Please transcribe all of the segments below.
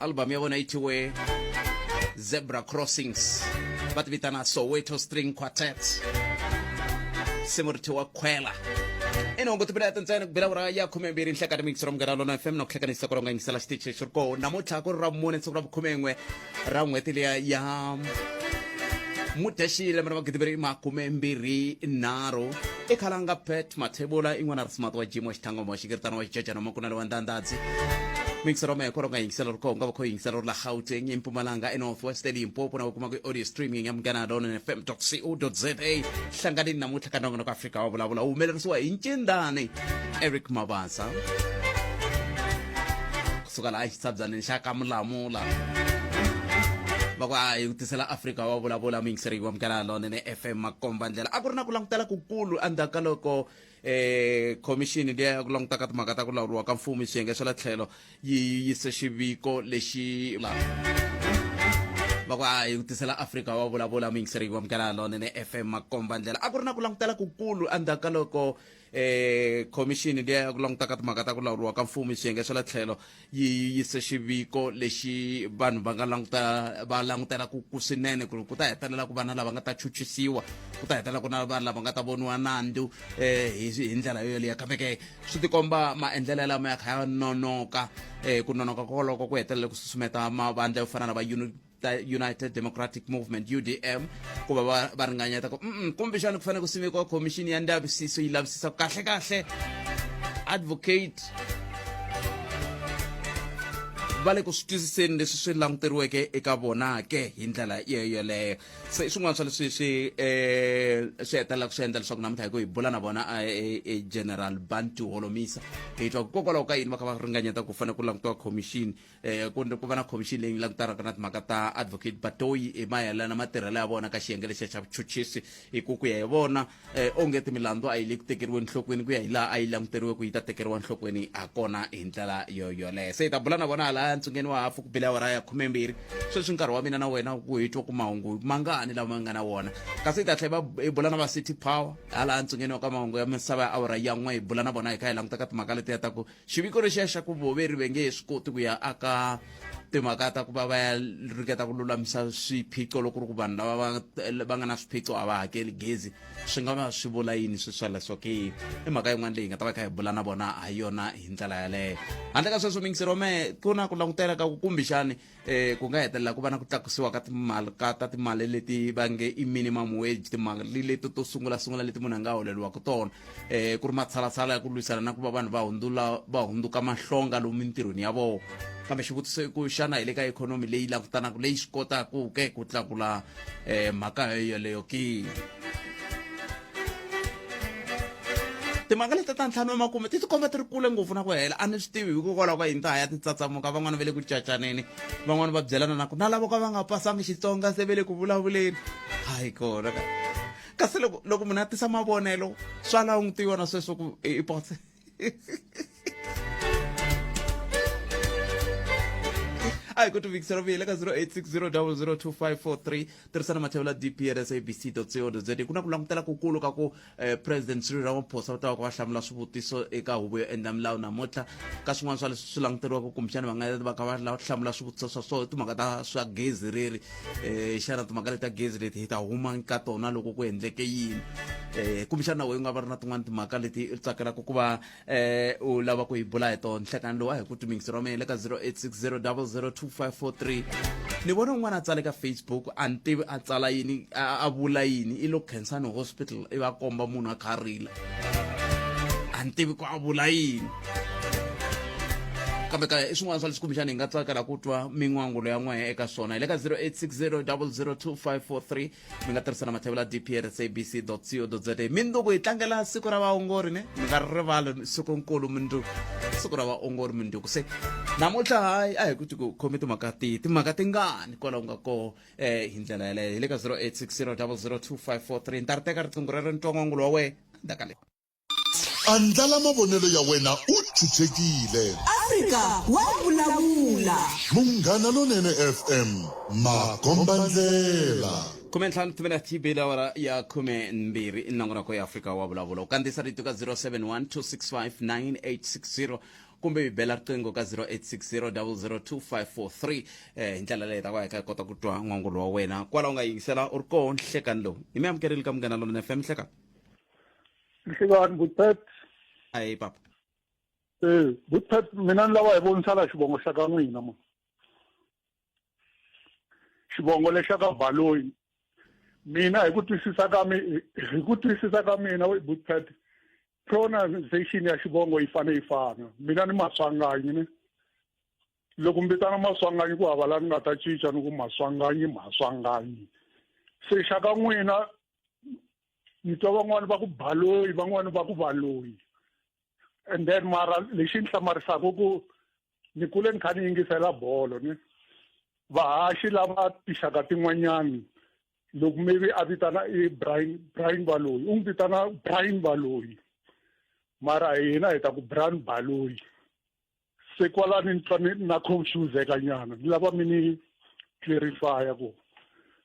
Album ya vona yi thyiwe Zebra Crossings, va ti vitana Soweto String Quartet. Nsimu ri thyiwa Khwela. I nhungu timinete ntsena ku bela awara ya 12 nhlekani mixi ra Munghana Lona FM na ku hlekanisa ku ronga yingisela xitichi lexi ri koho namuntlha ku ri ra mune siku ra vukhumen'we ra n'hweti liya ya Mudyaxihi lembe ra 2023. I Khalanga Pat Mathebula i n'wana ri smart wa Jim wa Xithangoma wa Xikiritana wa Xijajana wa Makunale wa Ndandadzi. Mixer wa mehe kwala u nga yingisela ri kona u nga va kha u yingisela ri la Gauteng, eMpumalanga, eNorth West, eLimpopo na u kuma ku audio streaming ya Munghana Lonene FM co za. Hlanganini namuntlha ka nongonoko Afrika wa vulavula wu humelerisiwa hi Ncindani Eric Mabasa kusuka laha xitshabyaneni xa ka Mulamula va ku a hi tisela Afrika wa vulavula muyingiseri wa Munghana Lonene FM makomba ndlela. A ku ri na ku langutela kukulu endzhaku ka loko khomixini liya ya ku languta ka timhaka ta ku lawuriwa ka mfumo hi swiyenge swa le tlhelo yi yise xiviko lexi la va ku a hi tisela Afrika wa vulavula muyingiseri wa Munghana Lonene FM makomba ndlela. A ku ri na ku langutela kukulu endzhaku ka loko khomixini liya ya ku languta ka timhaka ta ku lawuriwa ka mfumo hi swiyenge swa le tlhelo yi yise xiviko lexi vanhu va nga languta va langutela ku ku swinene ku ku ta hetelela ku va na lava nga ta chuchisiwa, ku ta hetelela ku na vanhu lava nga ta voniwa nandzu hi hi ndlela yo yoleyo. Kambe ke swi tikomba maendlelo lama ya kha ya nonoka, ku nonoka koloko ku hetelele ku susumeta mavandla yo fana na va United Democratic Movement UDM ku va va va ringanyeta ku kumbexana ku fanele ku simekiwa khomixini ya ndzavisiso yi lavisisa kahle kahle advocate va le ku swi twisiseni leswi swi languteriweke eka vona ke hi ndlela yoleyo. Se i swin'wana swa leswi swi swi hetelelaka swi endla leswaku namuntlha hi ku hi bula na vona General Bantu Holomisa hi twa ku hikokwalaho ka yini va kha va ringanyeta ku fanele ku langutiwa khomixini, ku ku va na khomixini leyi langutanaka na timhaka ta Advocate Batoyi hi mayelana na matirhelo ya vona ka xiyenge lexiya xa vuchuchisi, hi ku ku ya hi vona onge timilandzu a yi le ku tekeriweni nhlokweni ku ya hi laha a yi languteriwe ku yi ta tekeriwa nhlokweni ha kona hi ndlela yo yoleyo. Se hi ta bula na vona halaya ntsungeni wa hafu ku bile awara ya 12. Sweswi nkarhi wa mina na wena ku hi twa ku mahungu mangani lama nga na wona, kasi hi ta tlhela hi bula na va City Power halaya ntsungeni wa ka mahungu ya misava ya awara ya 1. Hi bula na vona hi kha hi languta ka timhaka letiya ta ku xiviko lexiya xa ku voveri ve nge he swi koti ku ya aka timhaka ta ku va va ya ringeta ku lulamisa swiphiqo loko ku ri ku vanhu lava va va nga na swiphiqo a va hakeli gezi, swi nga va swi vula yini swi sweleswo ke? I mhaka yin'wana leyi hi nga ta va kha hi bula na vona ha yona hi ndlela yaleyo. Handle ka sweswo mingisero me ku na ku langutela ka ku kumbexani ku nga hetelela ku va na ku tlakusiwa ka timali ka ta timali leti va nge i minimum wage, timali leti to sungula sungula leti munhu a nga holeriwaka tona, ku ri matshalatshala ya ku lwisana na ku va vanhu va hundzula va hundzuka mahlonga lomu mintirhweni ya vona. Kambe xivutiso i ku xana hi le ka ikhonomi leyi langutanaka leyi swi kotaka ke ku tlakula mhaka yoleyo ke? Timhaka leti ta ntlhanu wa makume ti tikomba ti ri kule ngopfu na ku hela. A ni swi tivi hikokwalaho ka yini ta ha ya ti tsatsamuka. Van'wana va le ku cacaneni, van'wana va byelana na ku na lavo ka va nga pasangi Xitsonga se va le ku vulavuleni. Hayi kona ka kasi loko loko munhu a tisa mavonelo swa langutiwa na sweswo ku i potse. A hi ku tivikisela vuyele ka 0860002543. Tirhisana mathevula dp at sabc co za. Ku na ku langutela kukulu ka ku President Cyril Ramaphosa va ta va va hlamula swivutiso eka huvo yo endla milawu namuntlha. Ka swin'wana swa leswi swi languteriwaka kumbexana va nga va kha va lava hlamula swivutiso swa swona timhaka ta swa gezi reri, xana timhaka leti ta gezi leti hi ta huma ka tona loko ku endleke yini, kumbexana na wena u nga va ri na tin'wana timhaka leti u tsakelaka ku va u lava ku hi bula hi tona. Nhlekani lowu a hi ku timingisi ra mina le ka 0860002543. Ni vona un'wana a tsale ka Facebook, a ni tivi a tsala yini, a vula yini, i lo Khensani Hospital i va komba munhu a kha a rila, a ni tivi ku a vula yini. Kambe ka i swin'wana swa leswi kumbexana hi nga tsakela ku twa min'wangulo ya n'wehe eka swona. Hi le ka 0860002543. Mi nga tirhisa na mathevula dp at sabc co za. Mindzuku hi tlangela siku ra vaongori ne mi nga ri rivali siku nkulu mindzuku, siku ra vaongori mindzuku. Se namuntlha hayi a hi ku ti ku khomi timhaka tihi, timhaka tingani kwalaho nga koho hi ndlela yaleyo. Hi le ka 0860002543. Ni ta ri teka riqingho rero ni twa n'wangulo wa wehe endzhaku ka leyi. Andlala mavonelo ya wena u chuchekile. Afrika wa vulavula. Munghana Lonene FM, makombandlela. 15 timinete yi bile awara ya 12 i nongonoko ya Afrika wa vulavula. U kandziyisa rito ka 071 265 9860. Kumbe hi bela riqingho ka 0860 002543. Hi ndlela leyi ta ku hi kha hi kota ku twa n'wangulo wa wena kwala u nga yingisela u ri koho nhlekani lowu. Hi mi amukerile ka Munghana Lonene FM. Nhlekani. Nhlekani Butpet. Ayi papa. Butpet, mina ni lava hi vonisana xivongo xa ka n'wina mo. Xivongo lexa ka Baloyi. Mina hi ku twisisa ka mi hi ku twisisa ka mina Butpet, pronunciation ya xivongo yi fane yi fana. Mina ni Maswanganyi ni. Loko mi vitana Maswanganyi ku hava la ni nga ta cinca ni ku Maswanganyi Maswanganyi. Se xa ka n'wina ni twa van'wani va ku Baloyi, van'wani va ku Valoyi. And then mara lexi ni hlamarisaka ku ni kule ni kha ni yingisela bolo ni vahaxi lava tixaka tin'wanyani loko maybe a vitana i Brian, Brian Baloyi, u n'wi vitana Brian Baloyi, mara hina hi ta ku Brian Baloyi. Se kwalani ni twa ni na confuseka nyana, ni lava mi ni clarify ku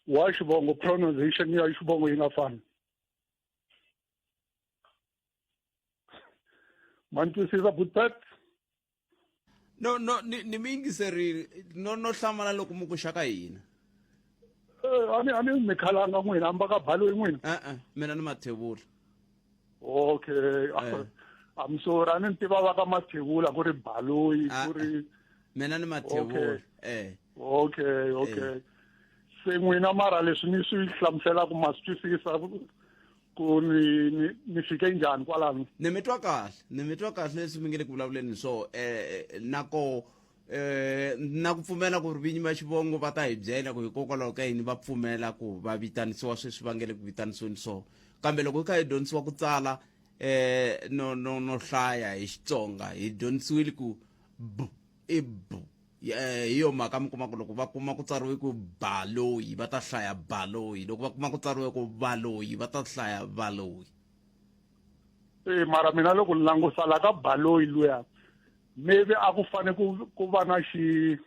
wa xivongo pronunciation ya xivongo yi nga fani. Ma ni twisisa Butpet? No, no, ni mi yingiserile. No, no hlamala loko mi ku xaka hina. A ni mi khalanga n'wina, a mi va ka Baloyi n'wina? E-e, mina ni Mathebula. Okay. I'm sorry, a ni tiva va ka Mathebula ku ri Baloyi, ku ri Mina ni Mathebula. Okay, okay. Se n'wina mara leswi ni swi hlamuselaka ma swi twisisa ku ni fike njhani kwalano? Ni mi twa kahle, ni mi twa kahle leswi mi nge le ku vulavuleni swo. Na ko na ku pfumela ku ri vinyi va xivongo va ta hi byela ku hikokwalaho ka yini va pfumela ku va vitanisiwa sweswi va nge le ku vitanisiweni so. Kambe loko hi kha hi dyondzisiwa ku tsala no no no hlaya hi Xitsonga, hi dyondzisiwile ku b i b. Hi yo mhaka mi kuma ku loko va kuma ku tsariwe ku Baloyi va ta hlaya Baloyi, loko va kuma ku tsariwe ku Valoyi va ta hlaya Valoyi. Mara mina loko ni langusa la ka Baloyi luya, maybe a ku fane ku va na xi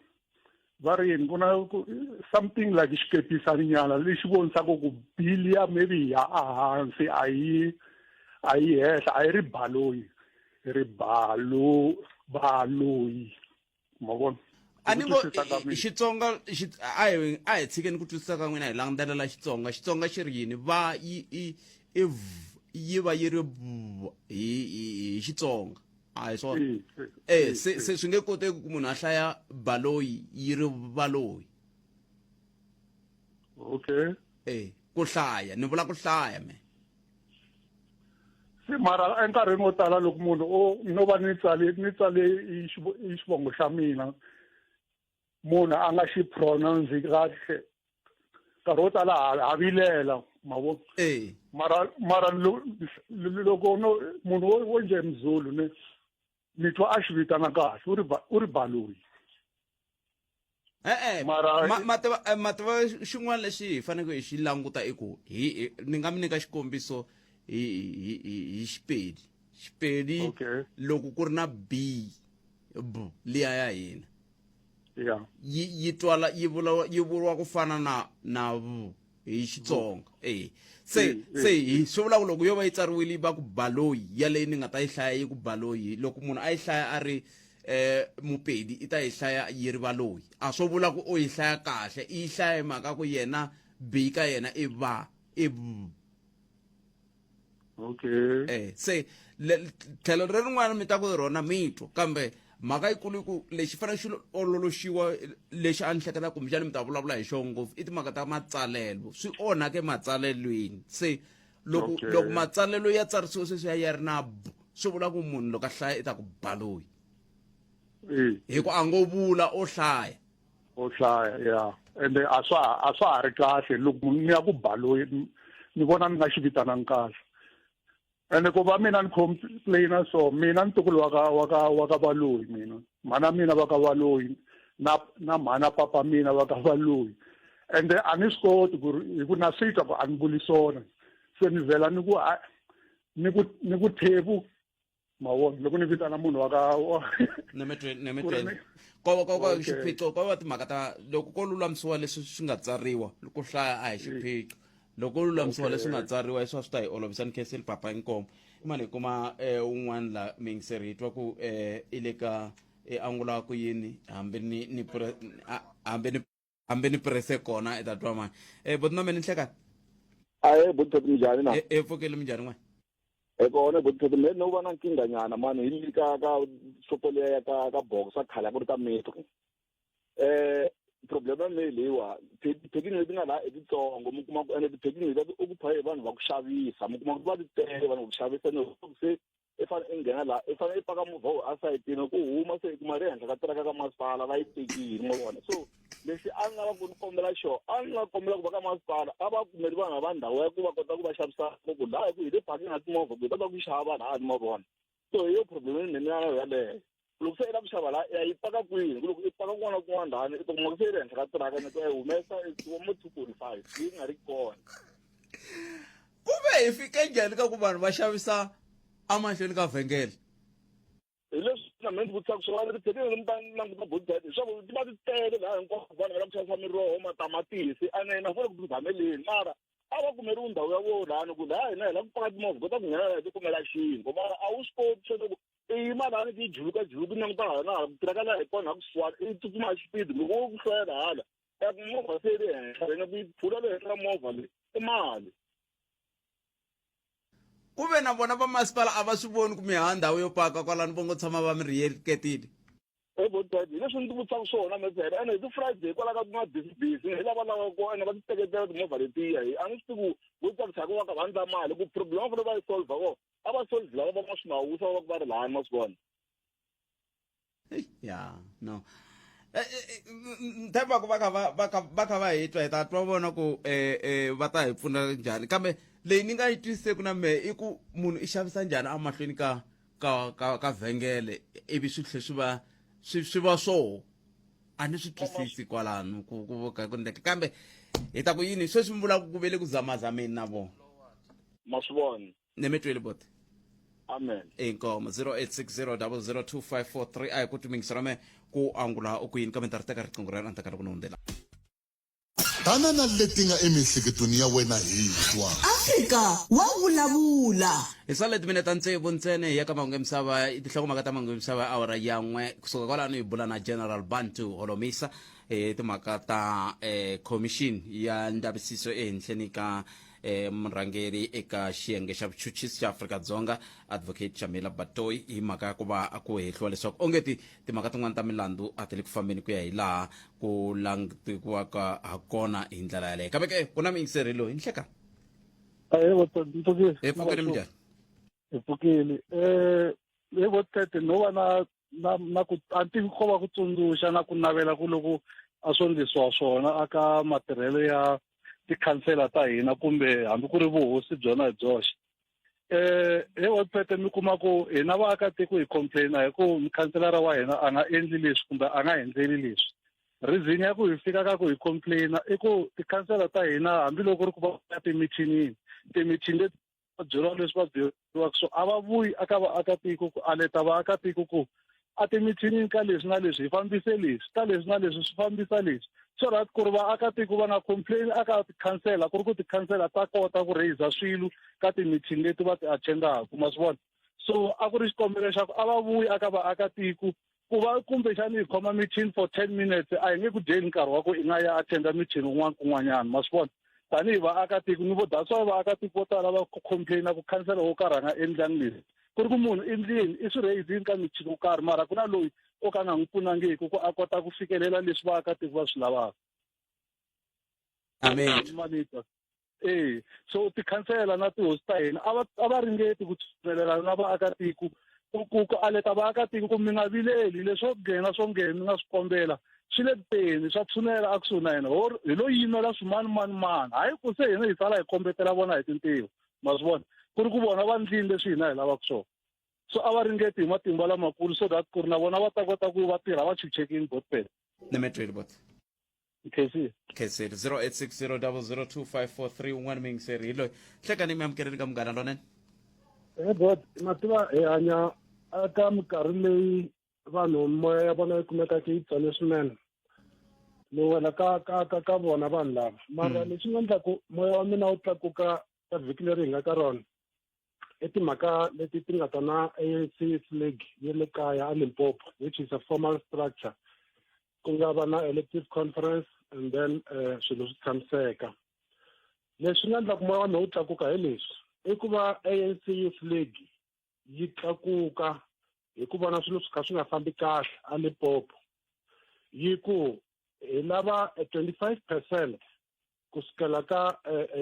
va ri yini, ku na ku, something like xikepisani nyana lexi vonisaka ku bill ya maybe ya ehansi a yi a yi henhla, a yi ri Baloyi, ri Balo Baloyi. Ma vona? A ni ngo Xitsonga a hi a hi tshikeni ku twisisa ka n'wina, hi langutelela Xitsonga. Xitsonga xi ri yini? Va yi i i v yi va yi ri b hi Xitsonga, a hi swona? Se se swi nge koteki ku munhu a hlaya Baloyi yi ri Valoyi. Okay. Ku hlaya, ni vula ku hlaya me. Se mara enkarhini wo tala loko munhu o no va ni tsale ni tsale i xivongo xa mina, munhu a nga xi pronounce kahle, nkarhi wo tala ha vilela, ma vo? Mara loko no munhu wo nje Mzulu ni twa a xi vitana kahle, u ri Baloyi. E-e, Mara mativa xin'wana lexi hi faneleke hi xi languta i ku hi ni nga mi nyika xikombiso hi Xipedi. Xipedi loko ku ri na B b liya ya hina yi twala yi vula yi vuriwa ku fana na v hi Xitsonga. Se se hi swi vula ku loko yo va yi tsariwile va ku Baloyi, yaleyi ni nga ta yi hlaya yi ku Baloyi, loko munhu a yi hlaya a ri Mupedi i ta yi hlaya yi ri Valoyi. A swo vula ku u yi hlaya kahle, i yi hlaya hi mhaka ku yena b ka yena i va i b. Se tlhelo lerin'wana mi ta ku rona mi twa, kambe mhaka yikulu i ku lexi fanele xi ololoxiwa, lexi a ni hleketa kumbexana mi ta vulavula hi xona ngopfu, i timhaka ta matsalelo. Swi onhake matsalelweni. Se loko loko matsalelo ya tsarisiwe sweswi ya ri na b, swi vula ku munhu loko a hlaya i ta ku Baloyi. Hi ku a ngo vula o hlaya. O hlaya, ya. Ende a swa ha ri kahle loko ni ya ku Baloyi, ni vona ni nga xi vitanangi kahle. Ende ku va mina ni complaina so, mina ntukulu wa ka Baloyi, mina mhana mina va ka Baloyi, na mhana papa mina va ka Baloyi. Ende a ni swi koti ku ri, hi ku na swi twa ku a ni vuli swona, se ni vhela ni ku a ni ku ni ku thevu, ma vona, loko ni vitana munhu wa ka Ni mi twi, ni mi twini. Ko va xiphiqo, ko va timhaka ta loko ko lulamisiwa leswi swi nga tsariwa, ku hlaya a hi xiphiqo. Loko u lulamisiwa leswi nga tsariwa leswi a swi ta hi olovisa. Ni khenseli papa inkomo. I mani hi kuma un'wana la miyingiseri hi twa ku i le ka i angula ku yini hambi ni ni hambi ni hambi ni prese kona i ta twa mani. Boti Nomeni nhlekani. Ahe boti Thato, minjhani na? E pfukile, minjhani n'we? E kona boti Thato, me no va na nkingha nyana mani hi ka ka xopo liya ya ka ka box khale a ku ri ka metro. Problem ya mehe leyiwa, ti-parking leti nga laha i titsongo, mi kuma ku ene ti-parking leti ti occupy hi vanhu va ku xavisa, mi kuma ku va ti tele vanhu va ku xavisa, ni se i fanele i nghena laha i fanele i paka movha wu esayitini ku huma, se i kuma ri henhla ka tiraka ka masipala va yi tekile, ma vona. So lexi a ni lava ku ni kombela xona, a ni nga kombela ku va ka masipala a va kumeli vanhu va ndhawu ya ku va kota ku va xavisa ngopfu laha, hi ku hi le parking ya timovha ku hi kota ku xava laha, ni ma vona. So hi yo problem ni mina yaleyo. Loko se i lava ku xava laha, ya yi paka kwini? Ku loko i paka kun'wana na kun'wana lahani, i ta kuma se yi ri henhla ka tiraka, ni ku ya yi humesa i mo 2.5 yi nga ri kona. Ku ve hi fike njhani ka ku vanhu va xavisa emahlweni ka vhengele? Hi leswi na mina ndzi vutisaka swona, ti-parking mi ta languta body type leswaku ti va ti tele laha hinkwako, vanhu va lava ku xavisa miroho, matamatisi, ene na fanele ku tizameleni, mara a va kumeriwi ndhawu ya vona lahani ku laha hina hi lava ku paka timovha, kota ku nghena laha hi ti kumela xinkwa, mara a wu swi koti sweswo ku i yima lahani ti juluka juluka, i languta hala na hala ku tiraka laha hi kona ha kusuhani, i tsutsuma hi xipidi, loko wo ku hlwela hala ya ku movha se yi ri henhla, ene ku yi phula le henhla ka movha leyi i mali. Ku ve na vona va masipala a va swi voni ku mi hava ndhawu yo paka kwalano, vo ngo tshama va mi rhiyeketile? E botadi, hi leswi ndzi vutisaka swona metsele, ene hi ti-Friday kwala ka ku nga busy busy hi lava lava ko ene va ti teketela timovha letiya, hi a ni swi tivi ku vo tsakisa ku va ka va ndla mali ku problem va fanele va yi solve vo a va solve lava va nga swimawusa va va ku va ri lahani, ma swi vona. Ya no, ntshemba ku va kha va va kha va kha va hi twa, hi ta twa vona ku va ta hi pfuna njhani. Kambe leyi ni nga yi twisiseku na mehe i ku munhu i xavisa njhani emahlweni ka ka ka ka vhengele, ivi swi tlhe swi va swi va swoho, a ni swi twisisi kwalano ku ku ka ku ndleka. Kambe hi ta ku yini sweswi mi vulaka ku ve le ku zamazameni na vona? Ma swi vona. Ni mi twile boti. Amen. Inkomo. 0860002543 a hi ku timingisa rame ku angula u ku yini, kambe ni ta ri teka riqingho ra yena endzhaku ka loko ni hundzela. Tana na leti nga emiehleketweni ya wena hi twa. Afrika wa vulavula. Hi sale timinete ta tsevu ntsena hi ya ka mahungu ya misava, tinhlokomhaka ta mahungu ya misava ya awara ya n'we. Kusuka kwalano hi bula na General Bantu Holomisa hi timhaka ta commission ya ndzavisiso ehenhleni ka murhangeri eka xiyenge xa vuchuchisi xa Afrika-Dzonga, Advocate Shamila Batohi, hi mhaka ya ku va ku hehliwa leswaku onge ti timhaka tin'wana ta milandzu a ti le ku fambeni ku ya hi laha ku langutiwaka ha kona hi ndlela yaleyo. Kambe ke ku na muyingiseri loyi nhleka. Ahee, hi pfukile, minjhani? Hi pfukile. Hi votete no va na na na ku a tivi ko va ku tsundzuxa na ku navela ku loko a swo ndlisiwa swona aka matirhelo ya tikhansela ta hina kumbe hambi ku ri vuhosi byona hi byoxe. He website mi kuma ku hina vaakatiko hi complaina hi ku mukhanselara wa hina a nga endli leswi kumbe a nga endleli leswi. Reason ya ku hi fika ka ku hi complaina i ku tikhansela ta hina, hambiloko ri ku va ya timithinini, timithini leti va byeriwa leswi va byeriwaka, so a va vuyi aka vaakatiko ku aleta vaakatiko ku a timithinini ka leswi na leswi hi fambise leswi, ka leswi na leswi swi fambisa leswi, so that ku ri vaakatiko va nga complain aka tikhansela, ku ri ku tikhansela ta kota ku raise swilo ka timithini leti va ti attendaka, ma swi vona. So a ku ri xikombelo xa ku a va vuyi aka vaakatiko ku va kumbexani hi khoma meeting for 10 minutes, a hi nge ku dyeni nkarhi wa ku i nga ya attenda meeting un'wana kun'wanyana, ma swi vona. Tanihi vaakatiko ni vo, that's why vaakatiko vo tala va complaina ku khansela wo karhi a nga endlangi leswi, ku ri ku munhu i ndlini i swi raisini ka michini wo karhi, mara ku na loyi o ka nga n'wi pfunangiki ku a kota ku fikelela leswi vaakatiko va swi lavaka. Amen. E so tikhansela na tihosi ta hina a va ringeti ku tshunelela na vaakatiko ku aleta vaakatiko ku mi nga vileli, leswo nghena swo nghena, mi nga swi kombela swi le kuteni, swa tshunela a kusuhi na hina, hi lo yimela swimani mani mani, hayi ku se hina hi sala hi kombetela vona hi tintiho, ma swi vona, ku ri ku vona va ndlini leswi hina hi lavaka swona. So a va ringeti hi matimba lamakulu so that ku ri na vona va ta kota ku va tirha va chuchekini botpela. Ni mi twile bot. Khensile. Khensile. 0860002543 un'wana muyingiseri hi loyi. Hlekani, mi amukeleni ka Munghana Lonene. He bot, ma tiva hi hanya eka minkarhi leyi vanhu moya ya vona yi kumekaka yi tsale swinene. Ni wela ka ka ka ka vona vanhu lava. Mara lexi nga endlaku moya wa mina wu tlakuka ka vhiki leri hi nga ka rona i timhaka leti ti nga ta na ANC Youth League ya le kaya a Limpopo, which is a formal structure. Ku nga va na elective conference and then swilo swi tshamiseka. Leswi nga endlaku moya wa mina wu tlakuka hi leswi i ku va ANC Youth League yi tlakuka hi ku vona swilo swi kha swi nga fambi kahle a Limpopo, yi ku hi lava 25% kusukela ka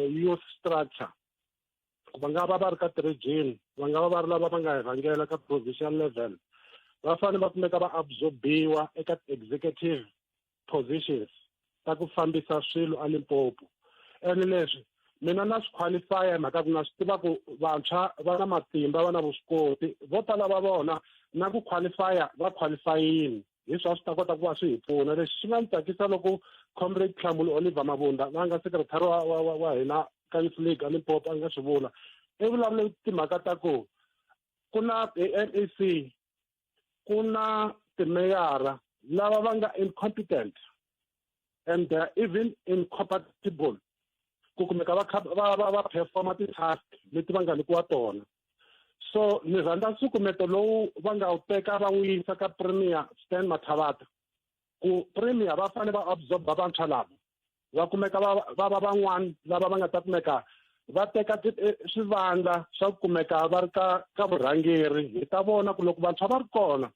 youth structure. Va nga va va ri ka ti-region, va nga va va ri lava va nga hi rhangela ka provincial level, va fanele va kumeka va absorbiwa eka executive positions ta ku fambisa swilo a Limpopo. Ene leswi mina na swi qualify hi mhaka ku na swi tiva ku vantshwa va na matimba, va na vuswikoti, vo tala va vona na ku qualifya va qualifyini, hi swa swi ta kota ku va swi hi pfuna. Lexi xi nga ni tsakisa loko Comrade Nhlamulo Oliver Mabunda, va nga secretary wa hina ka Youth League a Limpopo, a nga swi vula, i vulavule timhaka ta ku ku na MEC, ku na timeyara lava va nga incompetent and they are even incompatible ku kumeka va kha va performa ti-task leti va nga nyikiwa tona. So ni rhandza nsukumeto lowu va nga wu teka va n'wi yisa ka Premier Stan Mathabatha, ku Premier va fanele va absorba vantshwa lava, va kumeka va va van'wani lava va nga ta kumeka va teka swivandla swa ku kumeka va ri ka vurhangeri. Hi ta vona ku loko vantshwa va ri kona,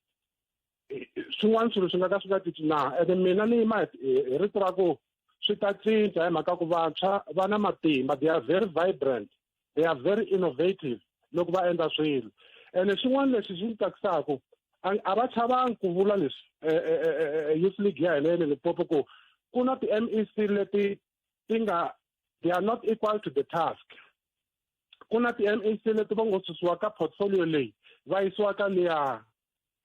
swin'wana swilo swi nga ka swi nga cinci na. Ene mina ni yima hi rito ra ku swi ta cinca hi mhaka ku vantshwa va na matimba, they are very vibrant, they are very innovative loko va endla swilo. Ene xin'wana lexi xi ni tsakisaka, a va chavangi ku vula leswi Youth League ya hina ya le Limpopo, ku ku na ti-MEC leti ti nga, they are not equal to the task. Ku na ti-MEC leti va ngo susiwa ka portfolio leyi va yisiwa ka liya,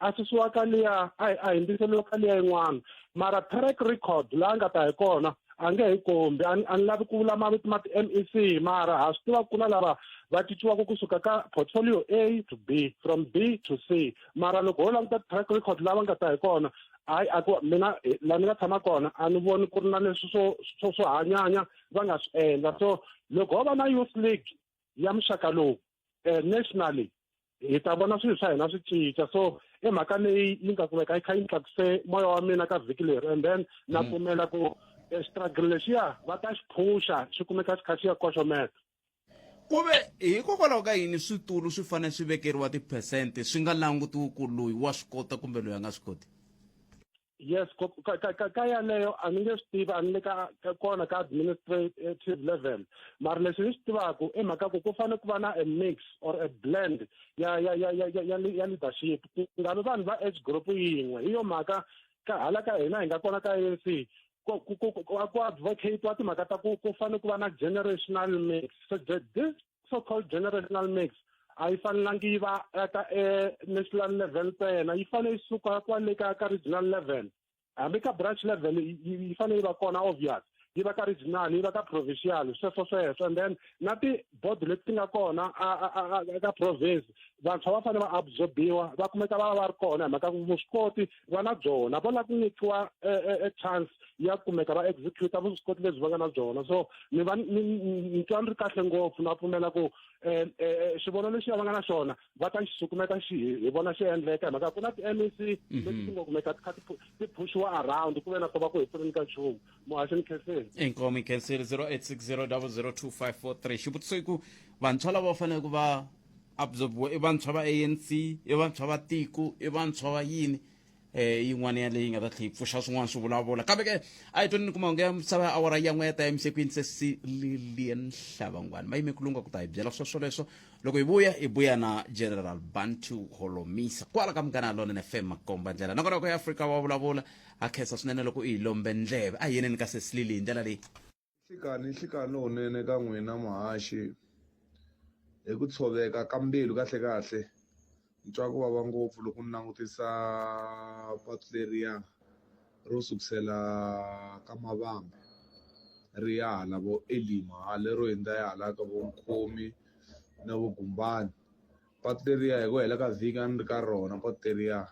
a susiwa ka liya, a hindziseliwa ka liya yin'wana, mara track record laha nga ta hi kona a nge hi kombi. A ni lavi ku vula mavito ma ti-MEC, mara ha swi tiva ku na lava va cinciwaka kusuka ka portfolio A to B, from B to C, mara loko ho languta track record lava nga ta hi kona, hayi, a ku mina laha ni nga tshama kona a ni voni ku ri na leswi swo hanyanya va nga swi endla. So loko ho va na Youth League ya muxaka lowu nationally, hi ta vona swilo swa hina swi cinca. So i mhaka leyi yi nga kumeka yi kha yi tlakuse moya wa mina ka vhiki leri. And then na pfumela ku struggle lexiya va ta xi phusha, xi kumeka xi kha xi ya koxometa. Ku ve hikokwalaho ka yini switulu swi fanele swi vekeriwa tiphesente, swi nga langutiwi ku loyi wa swi kota kumbe loyi a nga swi koti? Yes, ka yaleyo a ni nge swi tivi, a ni le ka kona ka administrative level, mara leswi ni swi tivaku i mhaka ku ku fanele ku va na a mix or a blend ya leadership, ku nga vi vanhu va age group yin'we. Hi yo mhaka ka hala ka hina hi nga kona ka ANC ku advocate wa timhaka ta ku ku fanele ku va na generational mix. So this so called generational mix a yi fanelangi yi va eka national level ntsena, yi fanele yi suka kwale ka regional level, hambi ka branch level yi fanele yi va kona, obvious, yi va ka regional, yi va ka provincial, sweswo sweswo. And then na ti-board leti ti nga kona eka province, vantshwa va fanele va absorbiwa, va kumeka va va va ri kona, hi mhaka ku vuswikoti va na byona, vo lava ku nyikiwa e chance ya kumeka va executa vuswikoti lebyi va nga na byona. So ni va ni twa ni ri kahle ngopfu, na pfumela ku xivono lexi va nga na xona va ta xi sukumeta, xi hi vona xi endleka, hi mhaka ku na ti-MEC leti ti nga kumeka ti kha ti pushiwa around, ku ve na to va ku hi pfuneni ka nchumu. Muhaxi, ni khenseni. Inkomu, i khensile. 0860 002543. Xivutiso i ku vantshwa lava va fanele ku va absorbiwa i vantshwa va ANC, i vantshwa va tiko, i vantshwa va yini? Yin'wana ya leyi nga ta tlhe yi pfuxa swin'wana swi vulavula. Kambe ke a hi tweni kuma onge ya misava ya awara ya n'we ya ta emisekwini. Sesi Lilian Hlavangwani va yime ku lunga ku ta hi byela sweswo leswo. Loko hi vuya, hi vuya na General Bantu Holomisa kwala ka Munghana Lonene FM, makomba ndlela nakona ko ya Afrika wa vulavula. Ha khensa swinene loko i hi lombe ndleve. A hi yeneni ka sesi Lili hi ndlela leyi. Nhlikani, nhlikani lowunene ka n'wina muhaxi. Hi ku tshoveka ka mbilu, kahle kahle ni twa ku vava ngopfu loko ni langutisa patu leriya ro sukusela ka Mavambe ri ya hala vo Elima, hala ro hundza ya hala ka vo Mkhomi na vo Gumbani. Patu leriya hi ku hela ka vhiki a ni ri ka rona patu leriya,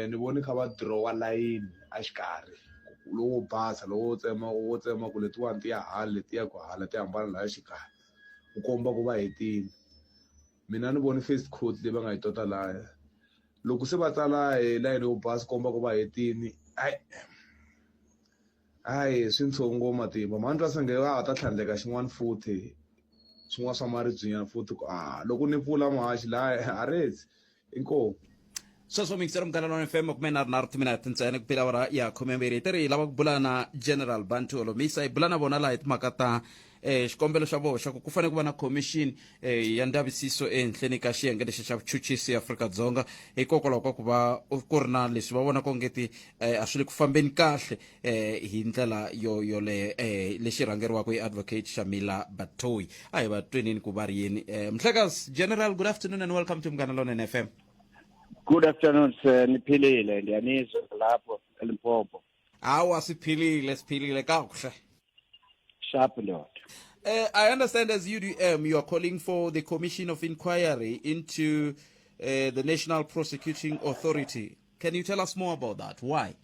ni vone kha va dirowa layini a xikarhi. lowo basa lowo tsema wo tsema ku letiwani ti ya hala leti ya ku hala ti hambana laya xikarhi ku komba ku va hetile mina ni voni first coat leyi va nga yi tota laya loko se va tsala hi layeni yo basa komba ku va hetini hayi hayi swi ntsongo matimba mhani twa senge va ha ta tlhandleka xin'wana futhi swin'wana swa maribyinyana futhi ku a loko ni pfula muhaxi laha a rezi inkomu Sweswo mixero Munghana Lonene FM 37 timinete ntsena ku bile awara ya 12 ti ri hi lava ku bula na General Bantu Holomisa hi bula na vona laha hi timhaka ta eh xikombelo xa voho xa ku ku fanele ku va na commission eh, ya ndzavisiso ehenhleni ka xiyenge lexi xa vuchuchisi eAfrika-Dzonga hikokwalaho ka ku va ku ri na leswi va vonaka ongeti eh, a swi le ku fambeni kahle eh, hi ndlela yo yoleyo eh, lexi rhangeriwaka hi Advocate Shamila Batohi. A hi va twenini ku va ri yini. Eh, Mhlekazi General, good afternoon and welcome to Munghana Lonene FM. Good afternoon sir, niphilile ndiyanizwa lapho eLimpopo. Hawa siphilile siphilile kakuhle. Sharp ndoda. I understand as UDM you are calling for the Commission of Inquiry into the National Prosecuting Authority. Can you tell us more about that? Why?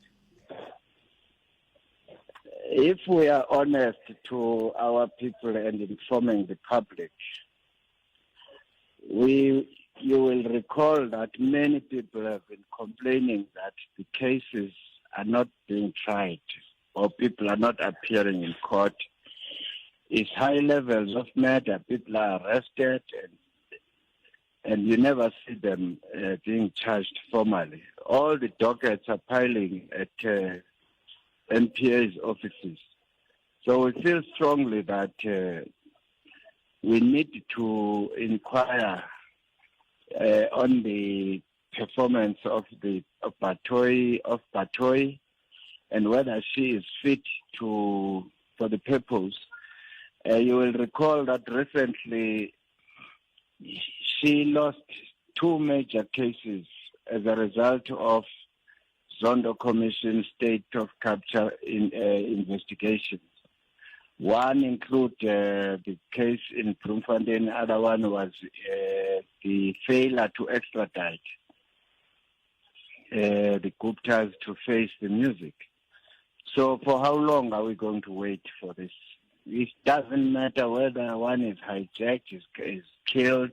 If we are honest to our people and informing the public, we you will recall that many people have been complaining that the cases are not being tried or people are not appearing in court. It's high levels of murder. People are arrested and you never see them being charged formally. All the dockets are piling at NPA's offices. So we feel strongly that we need to inquire on the performance of the of Batohi, of Batohi and whether she is fit to for the purpose. You will recall that recently she lost two major cases as a result of Zondo Commission state of capture in investigations. One include the case in Bloemfontein, the other one was the failure to extradite the Guptas to face the music. So for how long are we going to wait for this? It doesn't matter whether one is hijacked, is killed.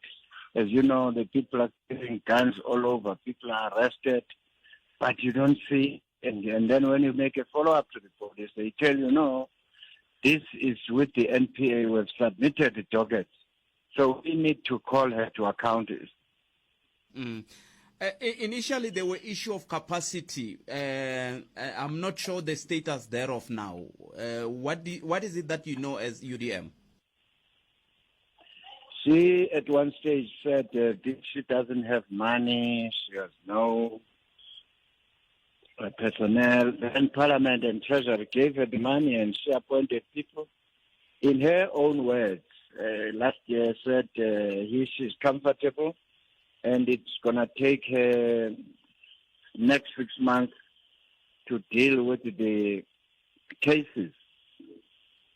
As you know, the people are carrying guns all over. People are arrested, but you don't see. And then when you make a follow-up to the police, they tell you, no, this is with the NPA. We have submitted the dockets. So we need to call her to account. Initially, there were issue of capacity. I'm not sure the status thereof now. What is it that you know as UDM? She, at one stage, said she doesn't have money, she has no personnel. Then Parliament and Treasury gave her the money and she appointed people. In her own words, last year said she's comfortable and it's going to take her next 6 months to deal with the cases.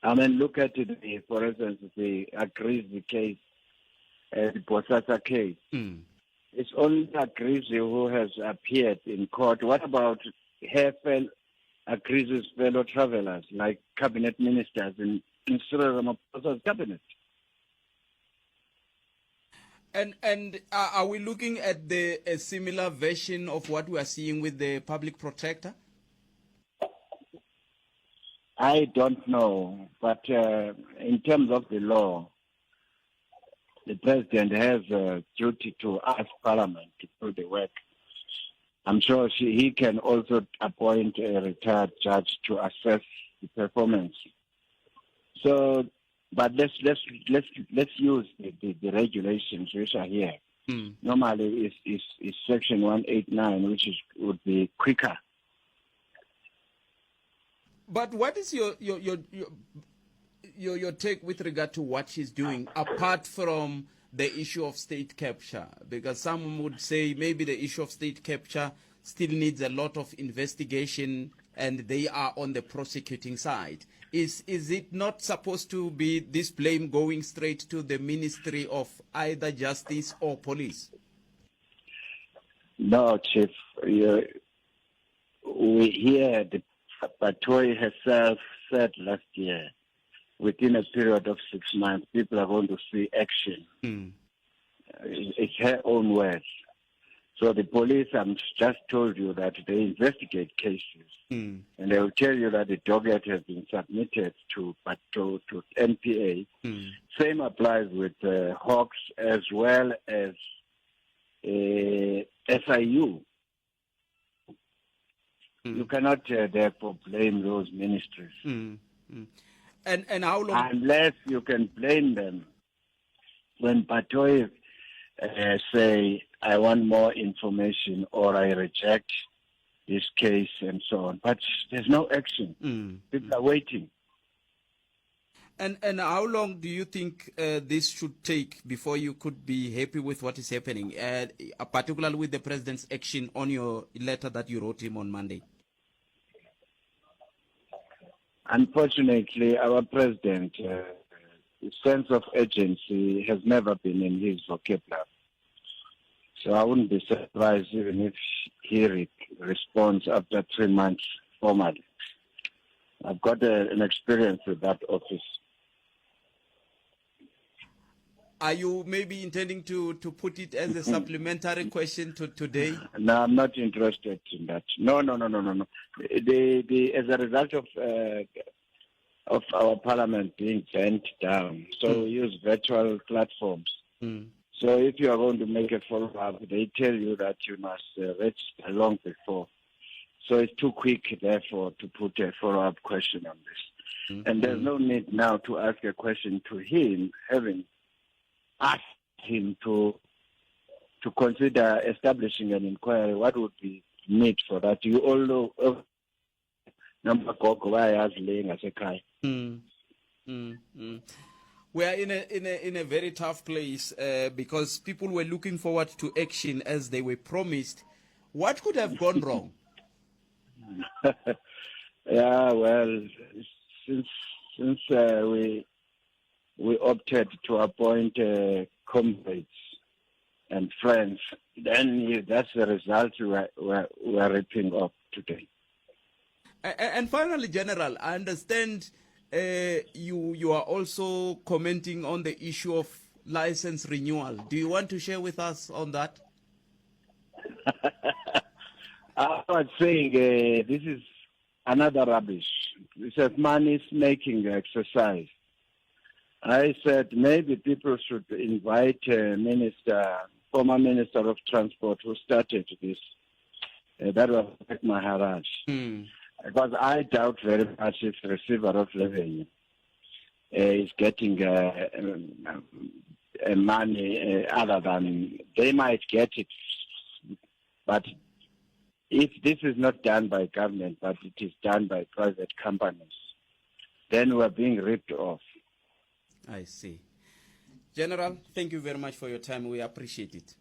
Look at it, for instance, the Agrizzi case, the Bosasa case. It's only Agrizzi who has appeared in court. What about her Agrizzi's fellow travelers, like cabinet ministers in Cyril Ramaphosa's cabinet? And are we looking at a similar version of what we are seeing with the public protector? I don't know, but in terms of the law, the president has a duty to ask Parliament to do the work. I'm sure he can also appoint a retired judge to assess the performance. But let's use the regulations which are here. Normally, it's section 189, which would be quicker. But what is your take with regard to what she's doing, apart from the issue of state capture? Because some would say maybe the issue of state capture still needs a lot of investigation, and they are on the prosecuting side. Is it not supposed to be this blame going straight to the Ministry of either Justice or Police? No, Chief. We hear the Batohi herself said last year, within a period of six months, people are going to see action. It's her own words. So the police, I'm just told you that they investigate cases. And they will tell you that the docket has been submitted to to, to NPA. Same applies with Hawks as well as SIU. You cannot therefore blame those ministries. And and how long? Unless you can blame them when Batohi say, I want more information or I reject this case and so on. But there's no action. People are waiting. And and how long do you think this should take before you could be happy with what is happening, particularly with the president's action on your letter that you wrote him on Monday? Unfortunately, our president, sense of urgency has never been in his vocabulary. So I wouldn't be surprised even if he re- responds after three months formally. I've got a, an experience with that office. Are you maybe intending to, to put it as a supplementary question to today? No, I'm not interested in that. No, no, no, no, no, no. The, the, as a result of of our parliament being bent down, so. we use virtual platforms. So if you are going to make a follow-up, they tell you that you must register long before. So it's too quick, therefore, to put a follow-up question on this. And there's no need now to ask a question to him, having asked him to to consider establishing an inquiry. What would be need for that? You all know nomagogo bayayazi le ngasekhaya. We are in a in a in a very tough place because people were looking forward to action as they were promised. What could have gone wrong? Yeah, well, since since we we opted to appoint comrades and friends, then that's the result we are, we are, we are reaping up today. And finally, General, I understand you you are also commenting on the issue of license renewal. Do you want to share with us on that? I was saying this is another rubbish. It's a money making exercise. I said maybe people should invite a minister, former minister of transport who started this. That was Maharaj. Because I doubt very much if the receiver of revenue is getting money other than they might get it. But if this is not done by government, but it is done by private companies, then we're being ripped off. I see. General, thank you very much for your time. We appreciate it.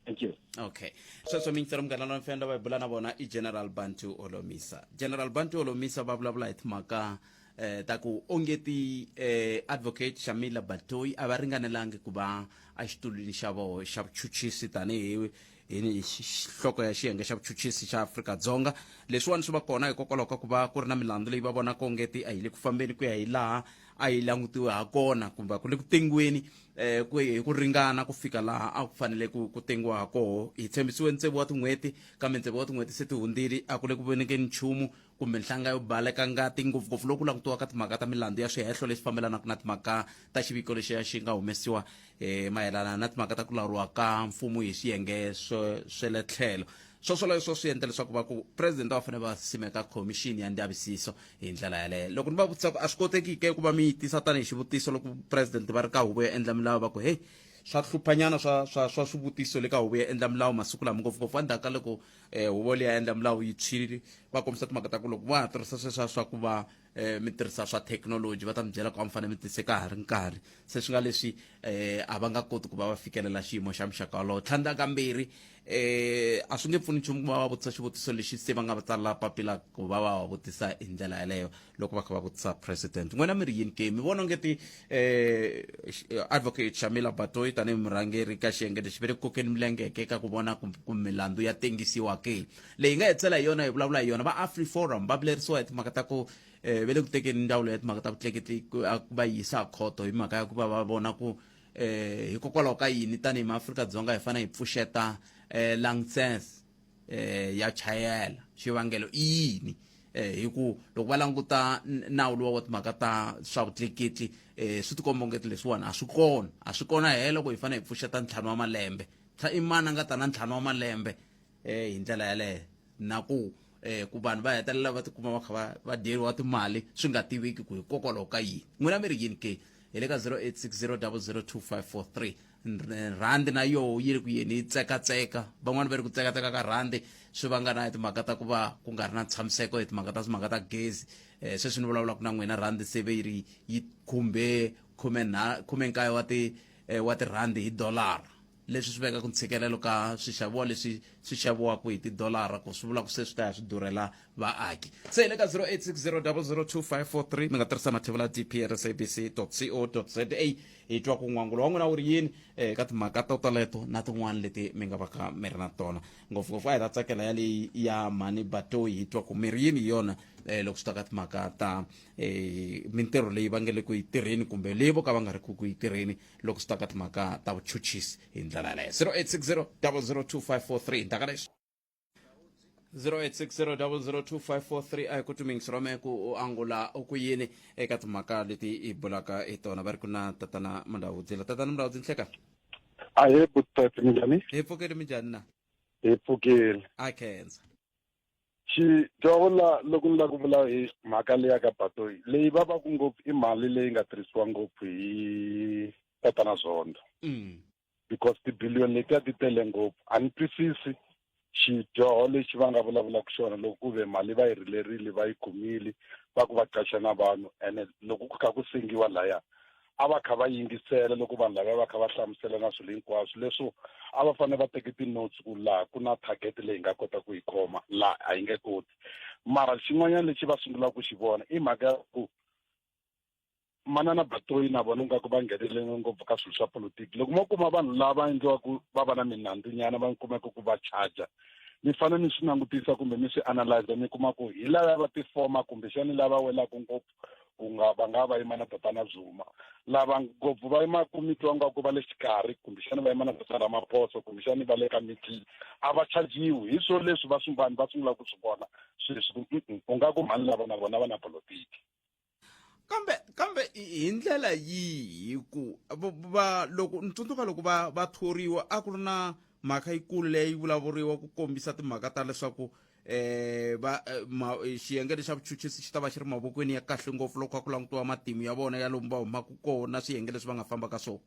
Thank you. Okay. Sweswo mingiselo munghana loyi fenda va hi bula na vona i General Bantu Holomisa. General Bantu Holomisa va vulavula hi timhaka eh ta ku onge ti eh advocate Shamila Batoyi a va ringanelangi ku va exitulwini xa voho xa vuchuchisi tanihi hi nhloko ya xiyenge xa vuchuchisi xa Afrika-Dzonga. Leswiwani swi va kona hikokwalaho ka ku va ku ri na milandzu leyi va vonaka onge ti a yi le ku fambeni ku ya hi laha a yi langutiwe ha kona kumbe ku le ku tengiweni eh ku hi ku ringana ku fika laha a ku fanele ku ku tengiwa ha koho. Hi tshembisiwe ntsevu wa tin'hweti kambe ntsevu wa tin'hweti se ti hundzile a ku le ku vonekeni nchumu kumbe nhlanga yo baleka ngati ngopfungopfu loku langutiwaka timhaka ta milandzu ya swihehlo leswi fambelanaka na timhaka ta xiviko lexiya xi nga humesiwa eh mayelana na timhaka ta ku lawuriwa ka mfumo hi swiyenge swa le tlhelo. Swoswoleswo swi endla leswaku va ku president va fanele va simeka khomixini ya ndzavisiso hi ndlela yaleyo. Loko ni va vutisa ku a swi koteki ke ku va mi yi tisa tanihi xivutiso loko president va ri ka huvo yo endla milawu, va ku hey swa hluphanyana swa swa swa swivutiso le ka huvo yo endla milawu masiku lama, ngopfungopfu endzhaku ka loko huvo leyi ya endla milawu yi tshwile. Va kombisa timhaka ta ku loko va ha tirhisa sweswiya swa ku va um mi tirhisa swa thekinoloji va ta mi byela ku a mi fanele mi tise ka ha ri nkarhi se swi nga leswi um a va nga koti ku va va fikelela xiyimo xa muxaka wolowo tlhandlakambirhi eh a swi nge pfuni nchumu ku va va vutisa xivutiso lexi se va nga va tsalela papila ku va va va vutisa hi ndlela yeleyo loko va kha va vutisa president n'wina mi ri yini ke mi vona ongeti eh advocate Shamila Batoyi tanihi murhangeri ka xiyenge lexi ve le ku kokeni milengeke ka ku vona ku milandzu ya tengisiwa ke leyi nga hetisela hi yona hi vulavula hi yona va Afri Forum va vilerisiwa hi timhaka ta ku eh ve le ku tekeni ndzawulo ya timhaka ta vutleketli va yisa khoto hi mhaka ya ku va va vona ku eh hikokwalaho ka yini tanihi maAfrika-Dzonga hi fanele hi pfuxeta eh license eh ya chayela xivangelo i yini eh hi ku loko va languta nawu luwa wa timhaka ta swa vutleketli eh swi tikomba ongeti leswiwani a swi kona a swi kona helo ku hi fanele hi pfuxeta ntlhanu wa malembe i mani a nga ta na ntlhanu wa malembe eh hi ndlela yaleyo na ku eh ku vanhu va hetelela va tikuma va kha va va dyeriwa timali swi nga tiveki ku hikokwalaho ka yini n'wina mi ri yini ke hi le ka 0860002543 rhandi na yoho yi ri ku yeni yi tsekatseka van'wani va ri ku tsekatseka ka rhandi swi vanga na timhaka ta ku va ku nga ri na ntshamiseko hi timhaka ta timhaka ta gezi um sweswi ni vulavulaka na n'wina rhandi se ve yi ri yi khumbe khumenkaye wa ti wa tirhandi hi dolara leswi swi vekaka ntshikelelo ka swixaviwa leswi swi xaviwaka hi tidolara ku swi vula ku se swi ta ya swi durhela vaaki se hi le ka 0860002543 mi nga tirhisa mathevula dp at sabc co za hi twa ku n'wangulo wa n'wina wu ri yini eka timhaka to toleto na tin'wana leti mi nga va ka mi ri na tona ngopfungopfu a hi ta tsakela yaleyi ya mhani batoyi hi twa ku mi ri yini hi yona um loko swi ta ka timhaka ta um mintirho leyi va nge le ku yi tirheni kumbe leyi vo ka va nga ri ku ku yi tirheni loko swi ta ka timhaka ta vuchuchisi hi ndlela yaleyo 0860 002543 ndaka leswi 0860002543 a hi ku tumingisi rome ku u angula u ku yini eka timhaka leti hi bulaka hi tona va ri ku na tatana mundawudzila tatana mundawudzi nhleka Ahee butati minjhani? Hi pfukile minjhani na? Hi pfukile. A khensa. Xidyoho loko ni lava ku vula hi mhaka leya ka Batoyi leyi vavaku ngopfu i mali leyi nga tirhisiwa ngopfu hi tatana Zondo. Because tibiliyoni letiya ti tele ngopfu. A ni twisisi xidyoho lexi va nga vulavulaka xona loko ku ve mali va yi rilerile va yi kumile va ku va qacha na vanhu ene loko ku kha ku sengiwa laya a va kha va yingisela loko vanhu lavaya va kha va hlamusela na swilo hinkwaswo leswo a va fanele va teke ti-notes ku laha ku na target leyi nga kota ku yi khoma laha a yi nge koti mara xin'wanyana lexi va sungulaka ku xi vona i mhaka ya ku manana Batoyi na vona ingaku va nghenelele ngopfu ka swilo swa politiki loko mo kuma vanhu lava endliwaku va va na minandzunyana va kumeka ku va charger mi fanele mi swi langutisa kumbe mi swi analyze mi kuma ku hi lava va tifoma kumbexani lava welaka ngopfu ku nga va nga va yima na tatana Zuma lava ngopfu va yimaka mi twa nga ku va le xikarhi kumbexani va yima na tatana Ramaphosa kumbexani va le ka middle a va chajiwi hi swo leswi va swi vanhu va sungula ku swi vona sweswi ku u nga ku mhani lava na vona va na politiki kambe kambe hi ndlela yihi ku va loko ni tsundzuka loko va va thoriwa a ku ri na mhaka yikulu leyi vulavuriwa ku kombisa timhaka ta leswaku eh va xiyenge lexa vuchuchisi xi ta va xi ri mavokweni ya kahle ngopfu loko ku langutiwa matimu ya vona ya lomu va humaka kona swiyenge leswi va nga famba ka swona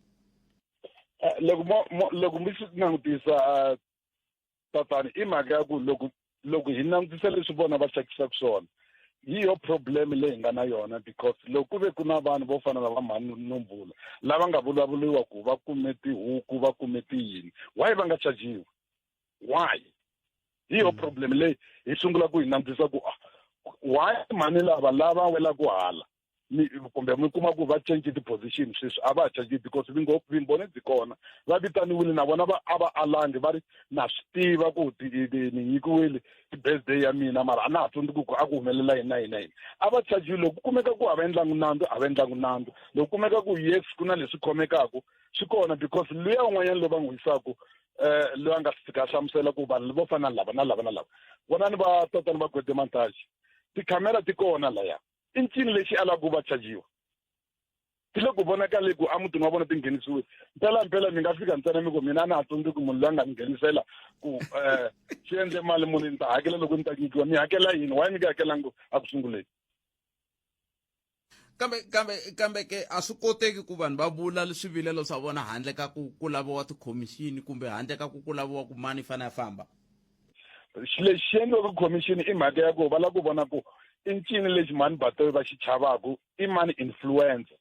loko loko mi swi langutisa tatani i mhaka ya ku loko loko hi langutisa leswi vona va xavisaka swona hi yo problem leyi hi nga na yona because loko ku ve ku na vanhu vo fana na va mhani Nomvula lava nga vulavuriwa ku va kume tihuku va kume tiyini why va nga chajiwi why hi yo problem leyi hi sungula ku yi langutisa ku why mhani lava lava welaka hala mi kumbe mi kuma ku va change ti-position sweswi a va ha change because vumbhoni byi kona va vitaniwile na vona va a va alangi va ri na swi tiva ku ni nyikiwile i birthday ya mina mara a na ha tsundzuki ku a ku humelela yini na yini na yini a va chajiwi loko ku kumeka ku a va endlangi nandzu a va endlangi nandzu loko kumeka ku yes ku na leswi khomekaku swi kona because luya un'wanyana loyi va n'wi yisaku loyi a nga fika a hlamusela ku vanhu vo fana na lava na lava na lava vonani va tatana va Gwede Mantashe tikhamera ti kona laya i ncini lexi a lava ku va chajiwa ti le ku vonakale ku emutini wa vona ti nghenisiwe mpela mpela mi nga fika ntsena mi ku mina a na ha tsundzuki munhu loyi a nga ni nghenisela ku um swi endle mali muni ni ta hakela loko ni ta nyikiwa mi hakela yini why mi nga hakelangi a ku sunguleni kambe kambe kambe ke a swi koteki ku vanhu va vula swivilelo swa vona handle ka ku ku laviwa tikhomixini kumbe handle ka ku ku laviwa ku mani yi fanele ya famba lexi xi endliwaka khomixini i mhaka ya ku va lava ku vona ku I ncini lexi mhani Batoyi va xi chavaku i mani influencer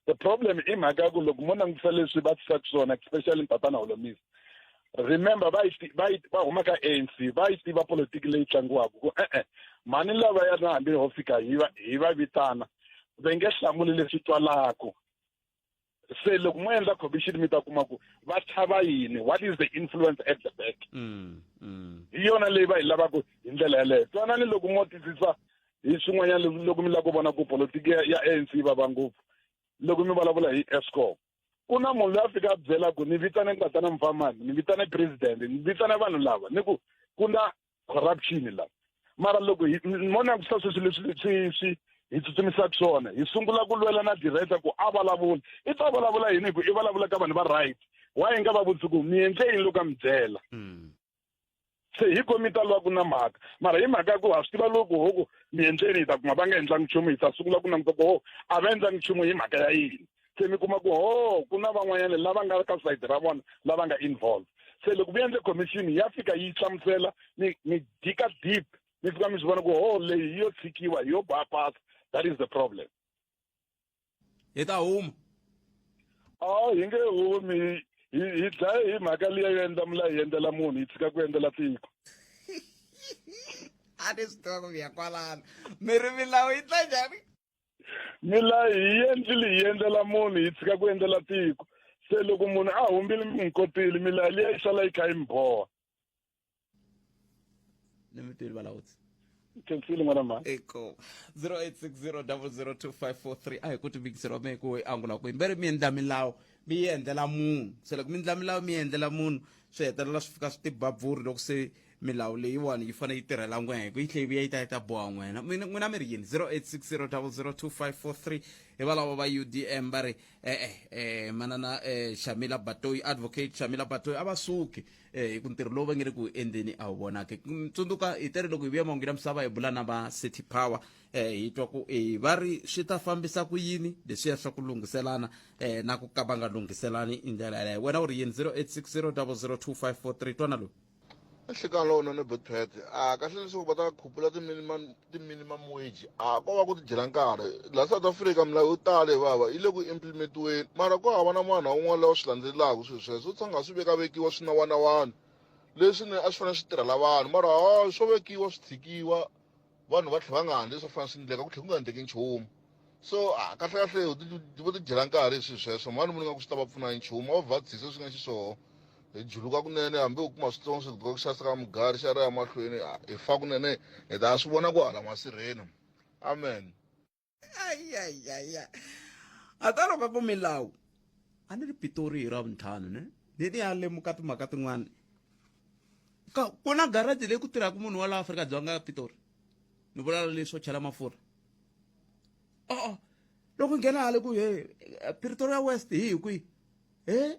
the problem i mhaka ya ku loko mo langutisa leswi va tisaka swona especially tatana Holomisa remember va yi va yi va huma ka ANC va yi tiva politiki leyi tlangiwaka ku e-e mhani lava ya na hambi ho fika hi va hi va vitana va nge hlamuli leswi twalaka se loko mo endla commission mi ta kuma ku va chava yini what is the influence at the back mm, mm. hi yona leyi va yi lavaka hi ndlela yeleyo twanani loko mo twisisa hi swin'wanyana loko mi lava ku vona ku politiki ya ANC yi vava ngopfu loko mi vulavula hi escom ku na munhu loyi a fika a byela ku ni vitane tatana mfamani ni vitane president ni vitane vanhu lava ni ku ku na corruption la mara loko hi mo langutisa sweswi leswi swi swi hi tsutsumisaka swona hi sungula ku lwela na director ku a vulavula i ta vulavula yini hi ku i vulavula ka vanhu va right why hi nga va vutisi ku mi endle yini loko a mi byela mm. se hi ko mi ta lwa ku na mhaka mara hi mhaka ya ku ha swi tiva loko hoko mi endleni hi ta kuma va nga endlangi nchumu hi ta sungula ku languta ku ho a va endlangi nchumu hi mhaka ya yini se mi kuma ku ho ku na van'wanyana lava nga ka sayiti ra vona lava nga involved se loko mi endle commission ya fika yi hlamusela mi mi dika deep mi fika mi swi vona ku ho leyi yi yo tshikiwa yi yo bypass that is the problem hi ta huma a hi nge humi hi hi dlaye hi mhaka liya yo endla milawu hi endlela munhu hi tshika ku endlela tiko a ni swi tiva ku mi ya kwalano mi ri milawu yi tla njhani milawu hi endlile hi endlela munhu hi tshika ku endlela tiko se loko munhu a humbile mi n'wi kotile milawu liya yi sala yi kha yi mi boha ni mi twile valawutsi khensile n'wana mhani eko 0860002543 a hi ku tivikiseriwa me ku angula ku mbere mi endla milawu mi yi endlela munhu se loko mi endla milawu mi yi endlela munhu swi hetelela swi fika swi tibabvuri loko se milawu leyiwani yi fanele yi tirhela n'wehe hi ku yi tlhe yi vuya yi ta yi ta boha n'wena n'wina mi ri yini 0860002543 hi valavo va udm va ri e-e eh, manana eh, shamila batoyi advocate shamila batoyi a va suki eh, hi ku ntirho lowu va nge le ku endleni a wu vonaki tsundzuka hi tere loko hi vuya mahungu ya misava hi bula na va city power eh, hi twa ku eh, va ri swi ta fambisa ku yini leswiya swa ku lunghiselana eh, na ku ka va nga lunghiselani hi ndlela yaleyo wena u ri yini 0860 002543 twana loyi Nhlikani lowunene Botpet a kahle leswaku va ta khupula ti-minimum ti-minimum wage a ko va ku tidyela nkarhi laha South Africa milawu yo tala hi vava yi le ku implementiweni mara ku hava na munhu na un'wana loyi a swi landzelelaka swilo sweswo u tshanga swi vekavekiwa swinawanawani leswi ne a swi fanele swi tirhela vanhu mara ha swo vekiwa swi tshikiwa vanhu va tlhela va nga handli leswi fanele swi endleka ku tlhela ku nga endleki nchumu so a kahle kahle vo ti dyela nkarhi hi swilo sweswo mhani voni nga ku swi ta va pfuna hi nchumu a va vhadzise swi nga xiswoho hi juluka kunene hambi u kuma switsongo swi ku xavisa ka mugari xa ri ya mahlweni hi fa kunene hi ta swi vona ku hala masirheni amen ayayaya a ta loko ku milawu a ni ri pitori hi ra vuntlhanu ne ni ni ya lemuka timhaka tin'wana ka ku na garaji leyi ku tirhaka munhu wa laha Afrika-Dzonga Pitori ni vula leswo chela mafurha o loko nghena hale ku he Pretoria West hi hi kwihi he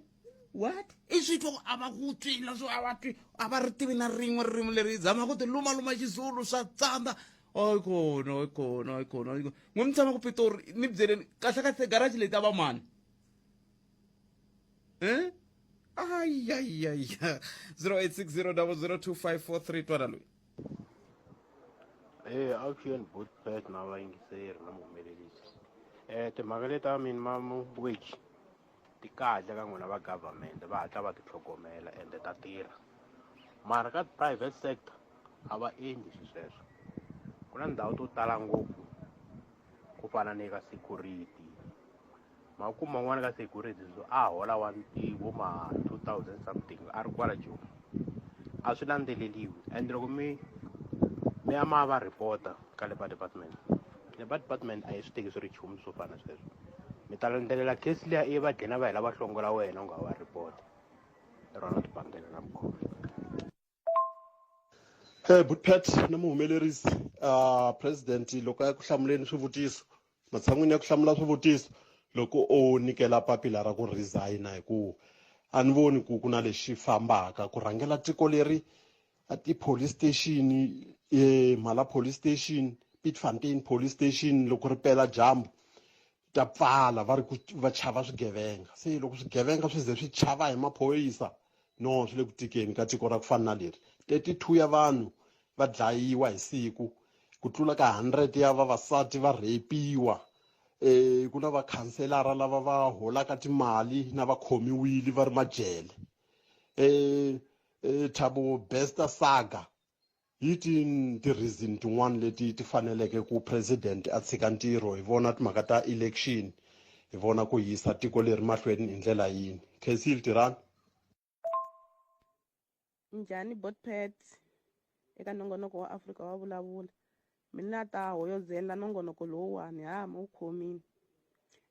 what i swi twa ku a va ku twi na swo a va twi a va ri tivi na rin'we ririmi leri zama ku ti luma luma xizulu swa tsandza oyi kona oyi kona oyi kona oyi kona n'wi mi tshama ku Pitori ni byeleni kahle kahle garaji leyi ta va mani eh ayayaya 0860002543 twana loyi Eya avuxeni Bothpet na vayingiseri na muhumelerisi um timhaka leti ta minimum wage ti kahle ka n'wina va government va hatla va ti tlhogomela ende ta tirha mara ka private sector a va endli swi sweswo ku na ndhawu to tala ngopfu ku fana ni ka security Ma kuma un'wana ka security so a hola wa vo ma 2000 something a ri kwala Joni a swi landzeleliwi and loko mi mi ya ma va report-a ka labour department labour department a yi swi teki swi ri nchumu swo fana na sweswo mi ta landzelela case liya ivi va dlina va hela va hlongola wena u nga va report rona tibandela na mukhomi Hey, Bootpat na muhumelerisi uh, president loko a ya ku hlamuleni swivutiso matshan'wini ya ku hlamula swivutiso loko o nyikela papila ra ku resigna hi ku a ni voni ku ku na lexi fambaka ku rhangela tiko leri a ti-police station eh, mhala police station pitfontein police station loko ri pela dyambu ta pfala va ri ku va chava swigevenga se loko swigevenga swi ze swi chava hi maphorisa no swi le ku tikeni ka tiko ra ku fana na leri 32 ya vanhu va dlayiwa hi siku Ku tlula ka 100 ya vavasati va rhepiwa. Ku na vakhanselara lava va holaka timali na va khomiwile va ri majele. Thabo Bester Saga yi ti ti-reason tin'wana leti ti faneleke ku president a tshika ntirho hi vona timhaka ta election hi vona ku yisa tiko leri mahlweni hi ndlela yini khensile tirhani Njhani Botpet eka nongonoko wa Afrika wa vulavula mina ta hoyozela nongonoko lowuwani ha ma wu khomile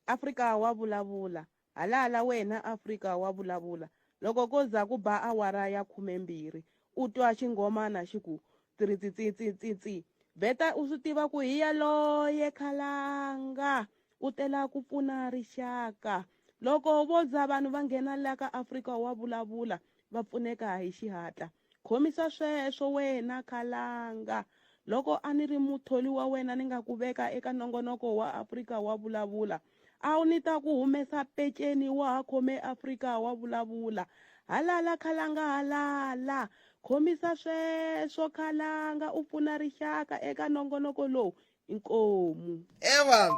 Afrika wa vulavula halala wena Afrika wa vulavula loko ko za ku ba awara ya khumembirhi u twa xinghomana xi ku tsiritsitsitsitsi vheta u swi tiva ku hi yaloye khalanga u tela ku pfuna rixaka loko vo za vanhu va nghena la ka Afrika wa vulavula va pfuneka hi xihatla khomisa sweswo wena khalanga loko a ni ri mutholi wa wena ni nga ku veka eka nongonoko wa Afrika wa vulavula a wu ni ta ku humesa peceni wa ha khome Afrika wa vulavula halala khalanga halala khomisa sweswo khalanga u pfuna rixaka eka nongonoko lowu inkomu evan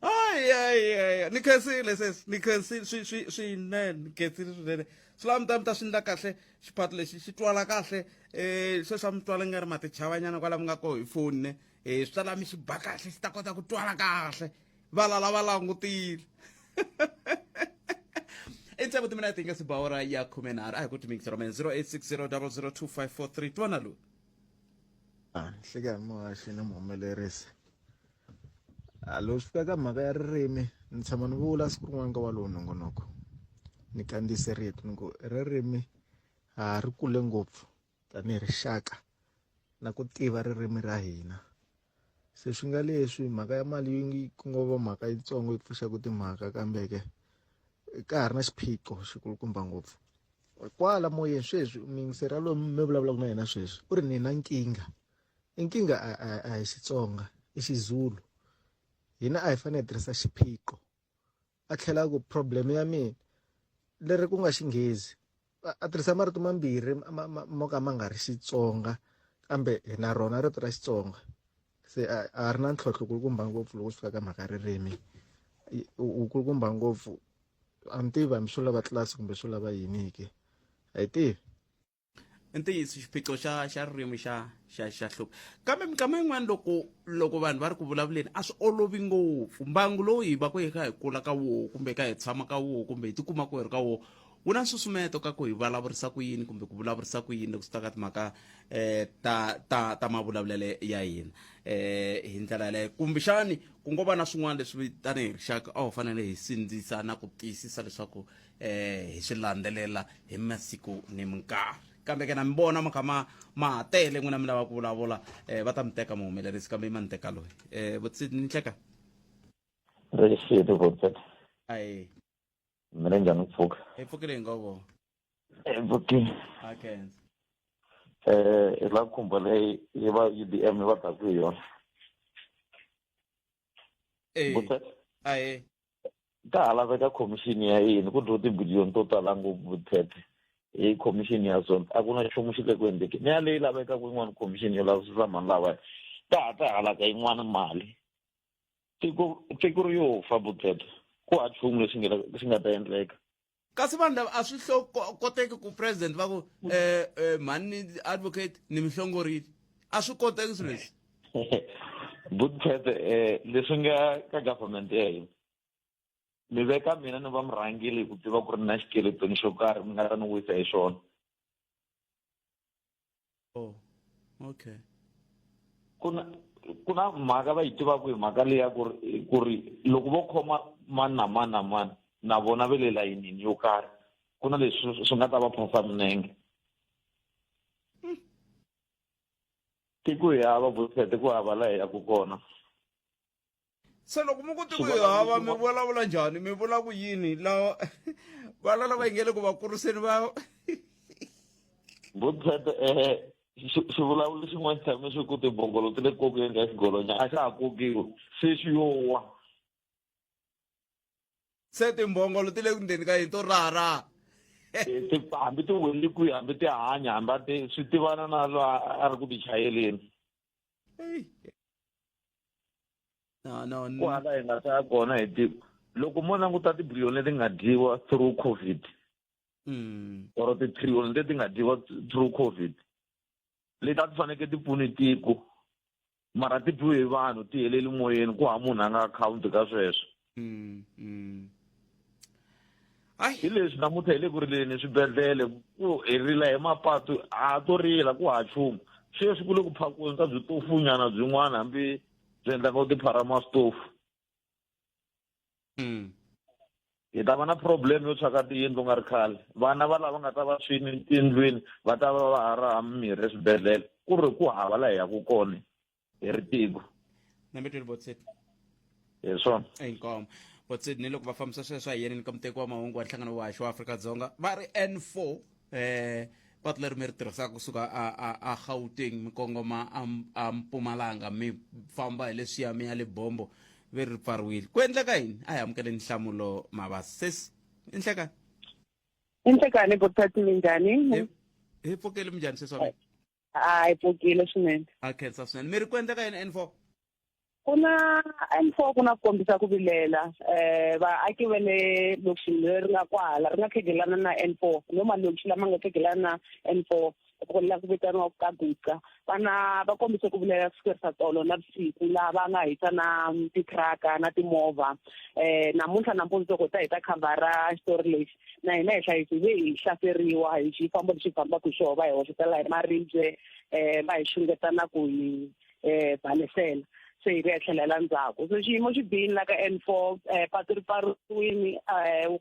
ay ay ay ni khensile sesi ni khensile swi swi swinene ni khensile swinene swi lava mi ta mi ta swi endla kahle xiphato lexi xi twala kahle um sweswi a mi twala nga ri matichavanyana kwala mi nga koho hi foni ne um swi ta lava mi xi ba kahle xi ta kota ku twala kahle valala va langutile i ntsevu timinete yi nga si ba awara ya khumenharhu a hi ku timingisa romene 0860 002543 twana lowu Nhlekani muhaxi ni muhumelerisi a loko swi fika ka mhaka ya ririmi ni tshama ni vula siku rin'wana ka walowo nongonoko ni kandziyise rito ni ku ririmi a ri kule ngopfu tanihi rixaka na ku tiva ririmi ra hina se swi nga leswi mhaka ya mali yi ku ngo va mhaka yitsongo yi pfuxaka timhaka kambe ke ka ha ri na xiphiqo xikulukumba ngopfu kwala moyeni sweswi muyingiseri loyi mi vulavulaka na yena sweswi u ri ni na nkingha i nkingha a hi Xitsonga i Xizulu hina a hi fanele hi tirhisa xiphiqo a tlhela ku problem ya mina leri ku nga xinghezi a tirhisa marito mambirhi mo ka ma nga ri Xitsonga kambe hi na rona rito ra Xitsonga se a ri na ntlhontlho kulukumba ngopfu loko swi fika ka mhaka ririmi wu kulukumba ngopfu a ni tivi hambi swo lava tlilasi kumbe swo lava yini ke a hi tivi I ntiyiso xiphiqo xa xa ririmi xa xa xa hlupha kambe minkama yin'wana loko loko vanhu va ri ku vulavuleni a swi olovi ngopfu mbangu lowu hi va ku hi kha hi kula ka woho kumbe ka hi tshama ka woho kumbe hi tikuma ku hi ri ka woho wu na nsusumeto ka ku hi vulavurisa ku yini kumbe ku vulavurisa ku yini loko swi ta ka timhaka um ta ta ta mavulavulele ya hina um hi ndlela yaleyo kumbexani ku ngo va na swin'wana leswi tanihi rixaka a wu fanele hi sindzisa na ku tiyisisa leswaku eh hi swi landzelela hi masiku ni minkarhi kambe ke na mi vona ma kha ma ma ha tele n'wina mi lava ku vulavula eh va ta mi teka muhumelerisi kambe i ma ni teka loyi eh vutsi ni hleka Rexiti Vutset. ayi Mi le njhani ku pfuka? hi pfukile hi ngovo Hi pfukile. a khensa Eh, hi la khumba leyi yi va UDM yi va taku hi yona. eh Vutset. ayi Ka ha laveka khomixini ya yini ku dyiwe tibiliyoni to tala ngopfu Vutset hi khomixini ya swona a ku na nchumu xi le ku endlekeni ni ya leyi lavekaka yin'wana khomixini yo lavisisa mhani lava ka ha ta halaka yin'wana mali tiko tiko ri yo fa Vutset ku ha nchumu lexi nga lexi nga ta endleka kasi vanhu lava a swi koteki ku president va ku eh, eh, mhani advocate ni mi hlongorile a swi koteki swilo leswi Vutset eh leswi nga ka government ya hina mi veka mina ni va murhangeli hi ku tiva ku ri na xikeletoni xo karhi mi nga ta ni wisa hi xona oh okay ku na ku na mhaka va yi tivaka hi mhaka leya ku ri ku ri loko vo khoma mani na mani na mani na vona va le layinini yo karhi ku na leswi swi nga ta va phasa minenge tiko hi hava vusete ku hava laha hi yaku kona Se loko mi ku tiko hi hava mi vulavula njhani mi vula ku yini lawa vana lava hi nge le ku va kuriseni va Vutshete eh xivulavuli xin'wana xi tshame xi ku tibongolo ti le kokeni ka xigolonya a xa ha kokiwi se xi yo wa se timbhongolo ti le ku ndzeni ka yini to raharaha. Hambi ti weli kwihi, hambi ti hanya, hambi a ti swi tivana na loyi a ri ku ti chayeleni. No, no. Ku hala hi nga ta ya kona hi tiko loko mo languta tibiliyoni leti nga dyiwa through COVID, or ti-trillion leti nga dyiwa through COVID, leti a ti fanekele ti pfune tiko, mara ti dyiwe hi vanhu, ti heleli moyeni, ku ha munhu a nga akhawunti ka sweswo. Hi leswi namuntlha hi le ku rileni swibedhlele, ku hi rila hi mapatu, a to rila ku ha chumu. Sweswi ku le ku phakiweni ka byitofunyana byin'wana, hambi byi endlaka ku tipharama switofu. Hi ta va na problem yo tshwa ka tiyindlu nga ri khale. Vana va lava nga ta va swini tindlwini va ta va va ha raha mimirhi eswibedhlele, ku ri ku hava laha hi yaka kona hi ri tiko. Number 12 Botset. Hi swona. Inkomo. Botset, ni loko va fambisa sweswo a hi yeneni ka muteki wa mahungu wa nhlangano wa haxo wa Afrika-Dzonga, va ri N4 patu leri mi ri tirhisaka kusuka a Gauteng mi kongoma a Mpumalanga, mi famba hi leswiya mi ya Lebombo, ve ri pfariwile. Ku endleka yini? A hi amukeleni nhlamulo Mabasa. Sesi, i nhlekani? I nhlekani, Botset, minjhani? Hi pfukile, minjhani sesi wa mina? A hi pfukile swinene. A khensa swinene. Mi ri ku endleka yini N4? Ku na N4 ku na ku kombisa ku vilela. Vaaki va le lokixini leri nga kwahala ri nga khegelana na N4, no malokixi lama nga khegelana na N4, ku la ku vitaniwa ka Guqa. Vana va kombise ku vilela kusukela tolo na vusiku, laha va nga hisa na titraka na timovha. Namuntlha nampundzu loko ta hi ta khavhara xitori lexi, na hina hi hlayisi ve hi hlaseriwa hi xifambo lexi fambaka hi xona, va hi hoxetela hi maribye, va hi xungeta na ku hi balesela, se hi vuya tlhelela ndzhaku. So xiyimo xi bihile la ka N4, patu ri pfariwile.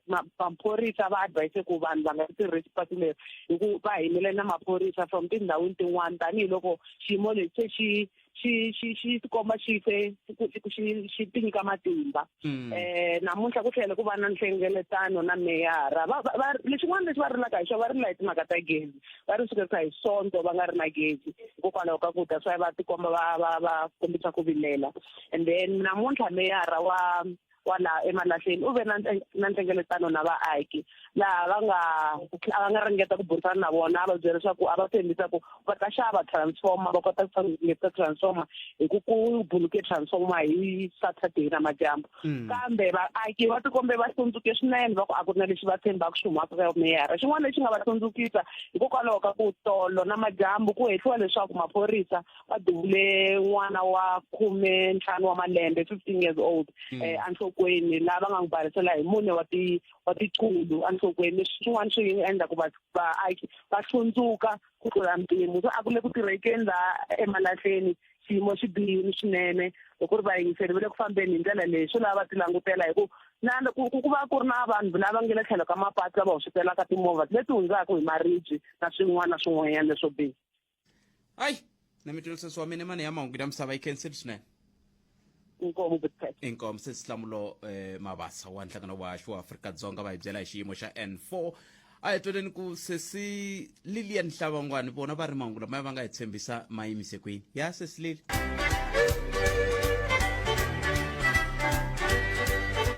Maphorisa va advise ku vanhu va nga tirhisi patu leri, hi ku va yimele na maphorisa from tindhawini tin'wana, tanihiloko xiyimo lexi se xi xi xi xi tikomba xi se xi xi tinyika matimba. Namuntlha ku tlhela ku va na nhlengeletano na meyara. Va lexin'wana lexi va rilaka hi xona, va rila hi timhaka ta gezi. Va ri sukela hi Sonto va nga ri na gezi, hikokwalaho ka ku that's why va tikomba va kombisa ku vilela. And then namuntlha meyara wa laha emalahleni u ve na nhlengeletano na vaaki, laha va nga ringeta ku burisana na vona, a va byela leswaku a va tshembisa ku va ta xava transformer, va kota ku nghenisa transformer, hi ku ku buluke transformer hi Saturday na madyambu. Kambe vaaki va tikombe va hlundzuke swinene, va ku a ku na lexi va tshembaka xi humaka ka meyara. Xin'wana lexi nga va hlundzukisa, hikokwalaho ka ku tolo na madyambu ku hehliwa leswaku maphorisa va duvule n'wana wa 15 wa malembe, 15 years old, enhlokweni, laha va nga n'wi barisela hi mune wa tiqulu enhlokweni. Leswi swin'wana swi endla ku vaaki va hlundzuka ku tlula mpimo. So a ku le ku tirhekeni laha emalahleni, xiyimo xi bihile swinene. Loko ku ri vayingiseri va le ku fambeni hi ndlela leyi, swo lava va ti langutela, hi ku na ku ku va ku ri na vanhu lava nga le tlhelo ka mapatu lava hoxetelaka timovha leti hundzaka hi maribye na swin'wana na swin'wanyana leswo biha. Ayi, na mi twela sesi wa mina, mani ya mahungu ya misava yi khensile swinene. Inkomu, Butpet. Inkomu, sesi Nhlamulo Mabasa wa nhlangano wa haxi wa Afrika-Dzonga, va hi byela hi xiyimo xa N4. A hi tweleni ku sesi Lilian Hlavangwani vona va ri mahungu lamaya va nga hi tshembisa ma yimise kwini. Ya sesi Lili.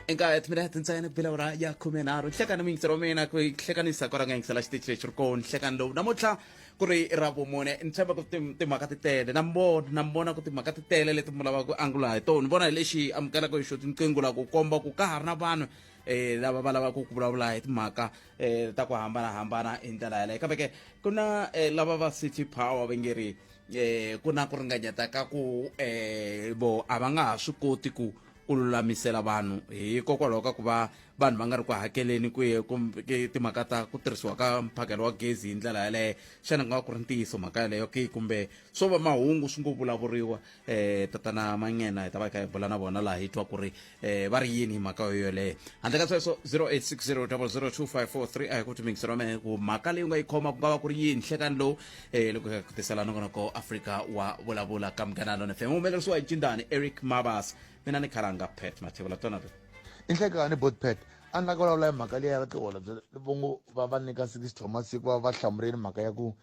Eka timinete ntsena ku bela ura ya 13, nhlekani muyingiseri wa mina, ku hlekanisa kwala nga yingisela xitichi lexi ri kona nhlekani lowu namuntlha ku ri ra vumune. Ni tshemba ku timhaka ti tele, na mi vona, na mi vona ku timhaka ti tele leti mi lavaka ku angula hi tona. Ni vona hi lexi amukelaka hi xo tinqingho la ku komba ku ka ha ri na vanhu lava va lavaka ku vulavula hi timhaka ta ku hambanahambana hi ndlela yaleyo. Kambe ke ku na lava va City Power va nge ri ku na ku ringanyeta ka ku vo a va nga ha swi koti ku lulamisela vanhu hikokwalaho ka ku va vanhu va nga ri ku hakeleni ku ye kumbe timhaka ta ku tirhisiwa ka mphakelo wa gezi hi ndlela yaleyo. Xana ku nga ku ri ntiyiso mhaka yaleyo ke, kumbe swo va mahungu swi ngo vulavuriwa? Tatana Manyena hi ta va hi kha hi bula na vona laha, hi twa ku ri va ri yini hi mhaka yo yoleyo. Handle ka sweswo, 0860002543 a hi ku timingiselo wa mehe ku mhaka leyi u nga yi khoma ku nga va ku ri yini nhlekani lowu loko hi ku tisela nongonoko Afrika wa Vulavula ka Munghana Lone FM, humelerisiwa hi Cindani Eric Mabasa, mina ni Khalanga Pat Mathebula Tonado. I nhlekani bot Pat, a ni lava ku vulavula hi mhaka liya ya tiholobye vongo va nyika 60 wa masiku va hlamurile mhaka ya ku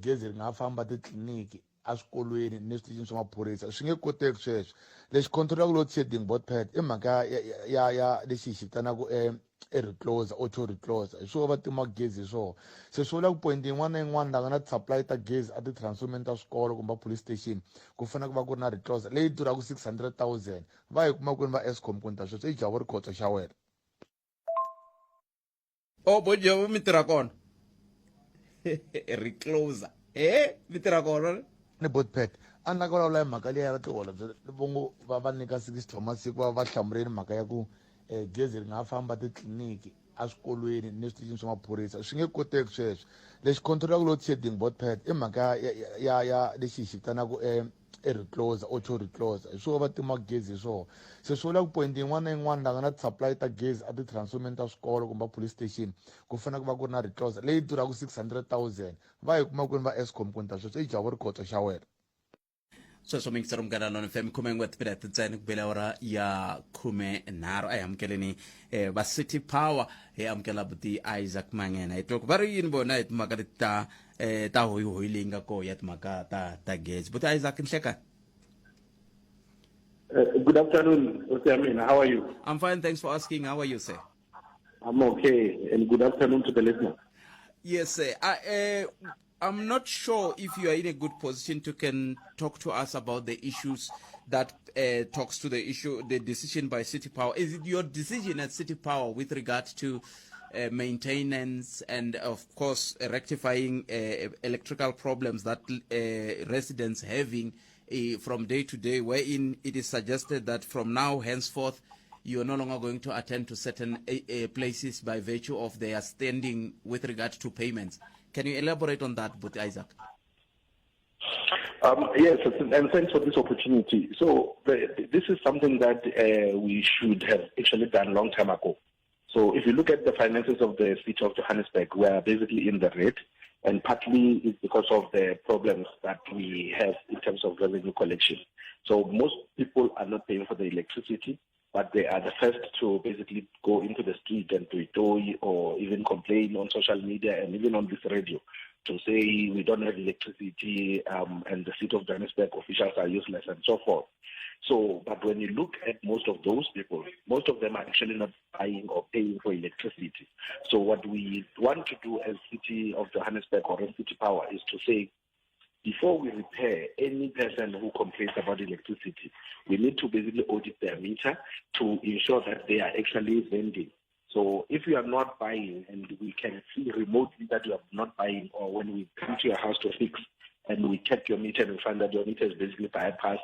gezi ri nga famba titliliniki, eswikolweni ni switichini swa maphorisa. Swi nge koteki sweswo. Lexi controlaka load shedding, bot Pat, i mhaka ya lexi hi xi vitanaka e recloser auto recloser hi swona va tima gezi hi swona se swi vula ku point yin'wana na yin'wana la nga na ti-supply ta gezi a ti-transformeni ta swikolo kumbe police station ku fanele ku va ku ri na recloser leyi durhaka 600 000 va yi kuma kwini va escom ku ni ta sweswo i javo rikhotso xa wena o oh, bojovo mi tirha kona recloser e mi tirha kona ni botpet a ni la ku vulavula hi mhaka liya ya tiholo vongo va va nyika 60 wa masiku va va hlamuleni mhaka ya ku um gezi ri nga famba titliliniki eswikolweni ni switichini swa maphorisa swi nge koteki sweswo lexi controlaka load shedding botpet i mhaka ya ya ya lexi hi xi vitanaka um e recloser auto recloser hi swona va tima gezi hi swona se swi vula ku point yin'wana na yin'wana la nga na ti-supply ta gezi a ti-transformeni ta swikolo kumbe police station ku fanele ku va ku ri na recloser leyi durhaka 600 000 va yi kuma kwini va escom ku ni ta sweswo i javo rikhotso xa wena Sweswo mingisero Munghana Lona FM 11 timinete ntsena ku bela awara ya 13. A hi amukeleni eh, va City Power, hi amukela buti Isaac Mangena, hi twa ku va ri yini vona hi timhaka leti ta eh, ta hoyihoyi leyi nga koho ya timhaka ta ta gezi. Buti Isaac, nhlekani. Good afternoon, Osiamina. How are you? I'm fine, thanks for asking. How are you, sir? I'm okay, and good afternoon to the listener. Yes, sir. I'm not sure if you are in a good position to can talk to us about the issues that talks to the issue, the decision by City Power. Is it your decision at City Power with regard to maintenance and, of course, rectifying electrical problems that residents having from day to day, wherein it is suggested that from now henceforth you are no longer going to attend to certain places by virtue of their standing with regard to payments? Can you elaborate on that, But Isaac? Yes, and thanks for this opportunity. So this is something that we should have actually done a long time ago. So if you look at the finances of the city of Johannesburg, we are basically in the red, and partly it's because of the problems that we have in terms of revenue collection. So most people are not paying for the electricity, but they are the first to basically go into the street and to toy or even complain on social media and even on this radio to say we don't have electricity and the city of Johannesburg officials are useless and so forth. But when you look at most of those people, most of them are actually not buying or paying for electricity. So what we want to do as City of Johannesburg or as City Power is to say, before we repair any person who complains about electricity, we need to basically audit their meter to ensure that they are actually vending. So if you are not buying, and we can see remotely that you are not buying, or when we come to your house to fix and we check your meter and we find that your meter is basically bypassed,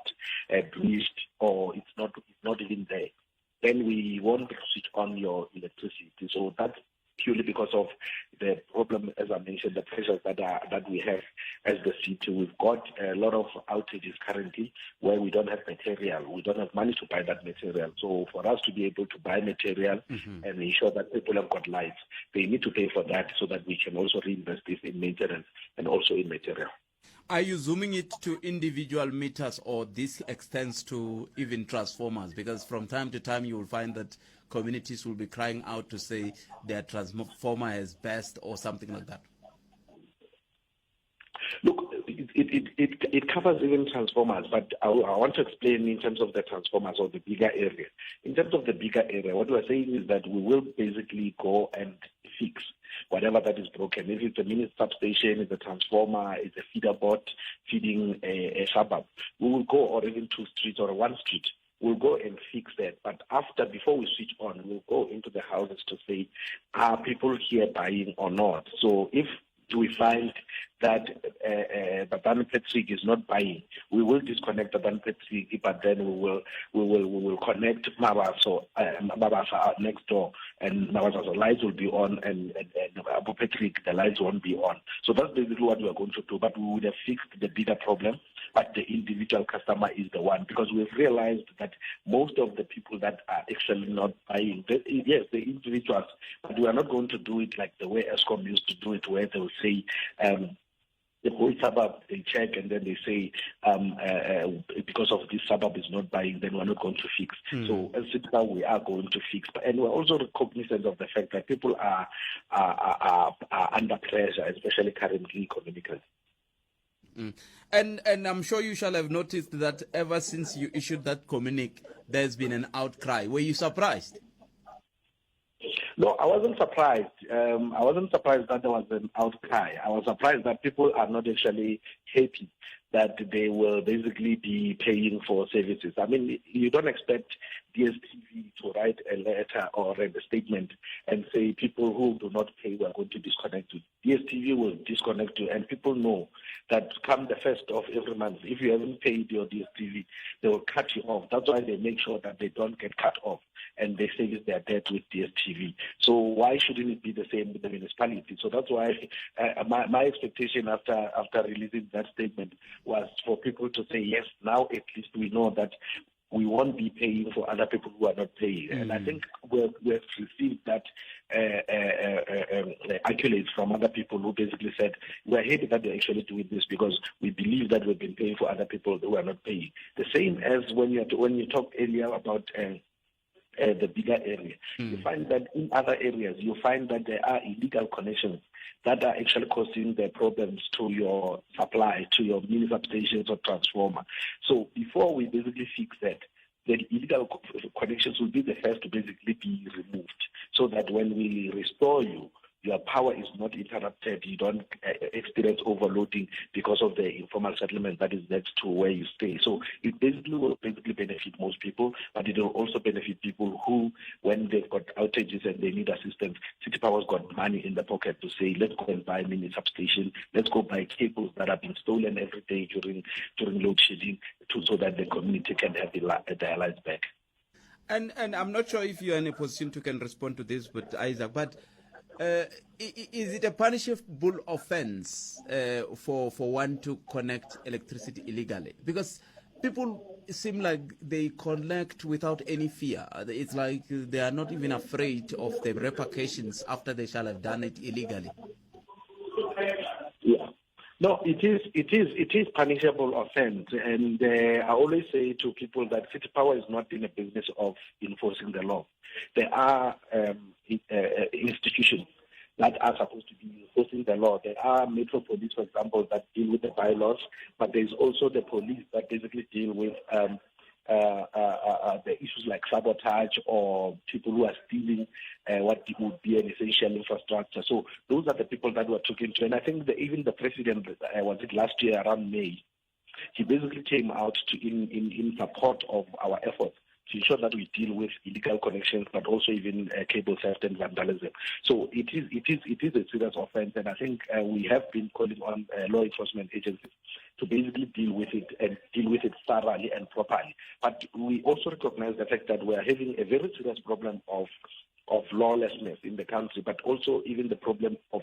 breached, or it's not even there, then we won't switch on your electricity. So that's purely because of the problem, as I mentioned, the pressures that we have as the city. We've got a lot of outages currently where we don't have material. We don't have money to buy that material. So for us to be able to buy material and ensure that people have got lights, they need to pay for that so that we can also reinvest this in maintenance and also in material. Are you zooming it to individual meters, or this extends to even transformers? Because from time to time you will find that communities will be crying out to say their transformer has burst or something like that. Look, it covers even transformers, but I want to explain in terms of the transformers or the bigger area. In terms of the bigger area, what we are saying is that we will basically go and fix whatever that is broken. If it's a mini substation, it's a transformer, it's a feeder board feeding a suburb, we will go, or even two streets or one street, we'll go and fix that. But before we switch on, we'll go into the houses to say, are people here buying or not? So if we find that Babani Patrick is not buying, we will disconnect Babani Patrick, but then we will connect Mabasa next door, and Mabaso's lights will be on, and Abu Patrick, the lights won't be on. So that's basically what we are going to do. But we would have fixed the bigger problem, but the individual customer is the one, because we've realized that most of the people that are actually not buying, they, yes, the individuals, but we are not going to do it like the way Eskom used to do it, where they will say, the whole suburb, they check and then they say, because of this suburb is not buying, then we're not going to fix. So as City Power, we are going to fix. And we're also cognizant of the fact that people are under pressure, especially currently economically. And I'm sure you shall have noticed that ever since you issued that communique, there's been an outcry. Were you surprised? No, I wasn't surprised. Um, I wasn't surprised that there was an outcry. I was surprised that people are not actually happy that they will basically be paying for services. I mean, you don't expect DSTV to write a letter or a statement and say people who do not pay we are going to disconnect you. DSTV will disconnect you, and people know that come the first of every month, if you haven't paid your DSTV, they will cut you off. That's why they make sure that they don't get cut off and they service their debt with DSTV. So why shouldn't it be the same with the municipality? So that's why uh, my, my expectation after after releasing that statement was for people to say, yes, now at least we know that we won't be paying for other people who are not paying. Mm. And I mm. think we've, we've received that uh, uh, uh, um, accolades from other people who basically said, we're happy that they're actually doing this because we believe that we've been paying for other people who are not paying. The same as when you, when you talked earlier about uh, the bigger area. Mm. You find that in other areas, you find that there are illegal connections that are actually causing the problems to your supply, to your mini substations or transformer. So before we basically fix that, the illegal connections will be the first to basically be removed so that when we restore you, your power is not interrupted, you don't uh, experience overloading because of the informal settlement that is next to where you stay. So it basically will basically benefit most people, but it will also benefit people who, when they've got outages and they need assistance, City Power's got money in the pocket to say, let's go and buy mini substation, let's go buy cables that have been stolen every day during during load shedding, to, so that the community can have the, their lights back. And and I'm not sure if you're in a position to can respond to this, but Isaac, but uh, is it a punishable offense uh, for for one to connect electricity illegally? Because people seem like they connect without any fear. It's like they are not even afraid of the repercussions after they shall have done it illegally. Yeah. No, it is it is it is punishable offense, and uh, I always say to people that City Power is not in the business of enforcing the law. There are um, uh, institutions that are supposed to be enforcing the law. There are metro police, for example, that deal with the bylaws, but there's also the police that basically deal with um, uh, uh, uh, uh, the issues like sabotage or people who are stealing uh, what would be an essential infrastructure. So those are the people that we're talking to. And I think the, even the president, uh, was it last year around May, he basically came out to in, in, in support of our efforts to ensure that we deal with illegal connections, but also even uh, cable theft and vandalism. So it is, it is, it is a serious offense, and I think uh, we have been calling on uh, law enforcement agencies to basically deal with it and deal with it thoroughly and properly. But we also recognize the fact that we are having a very serious problem of of lawlessness in the country, but also even the problem of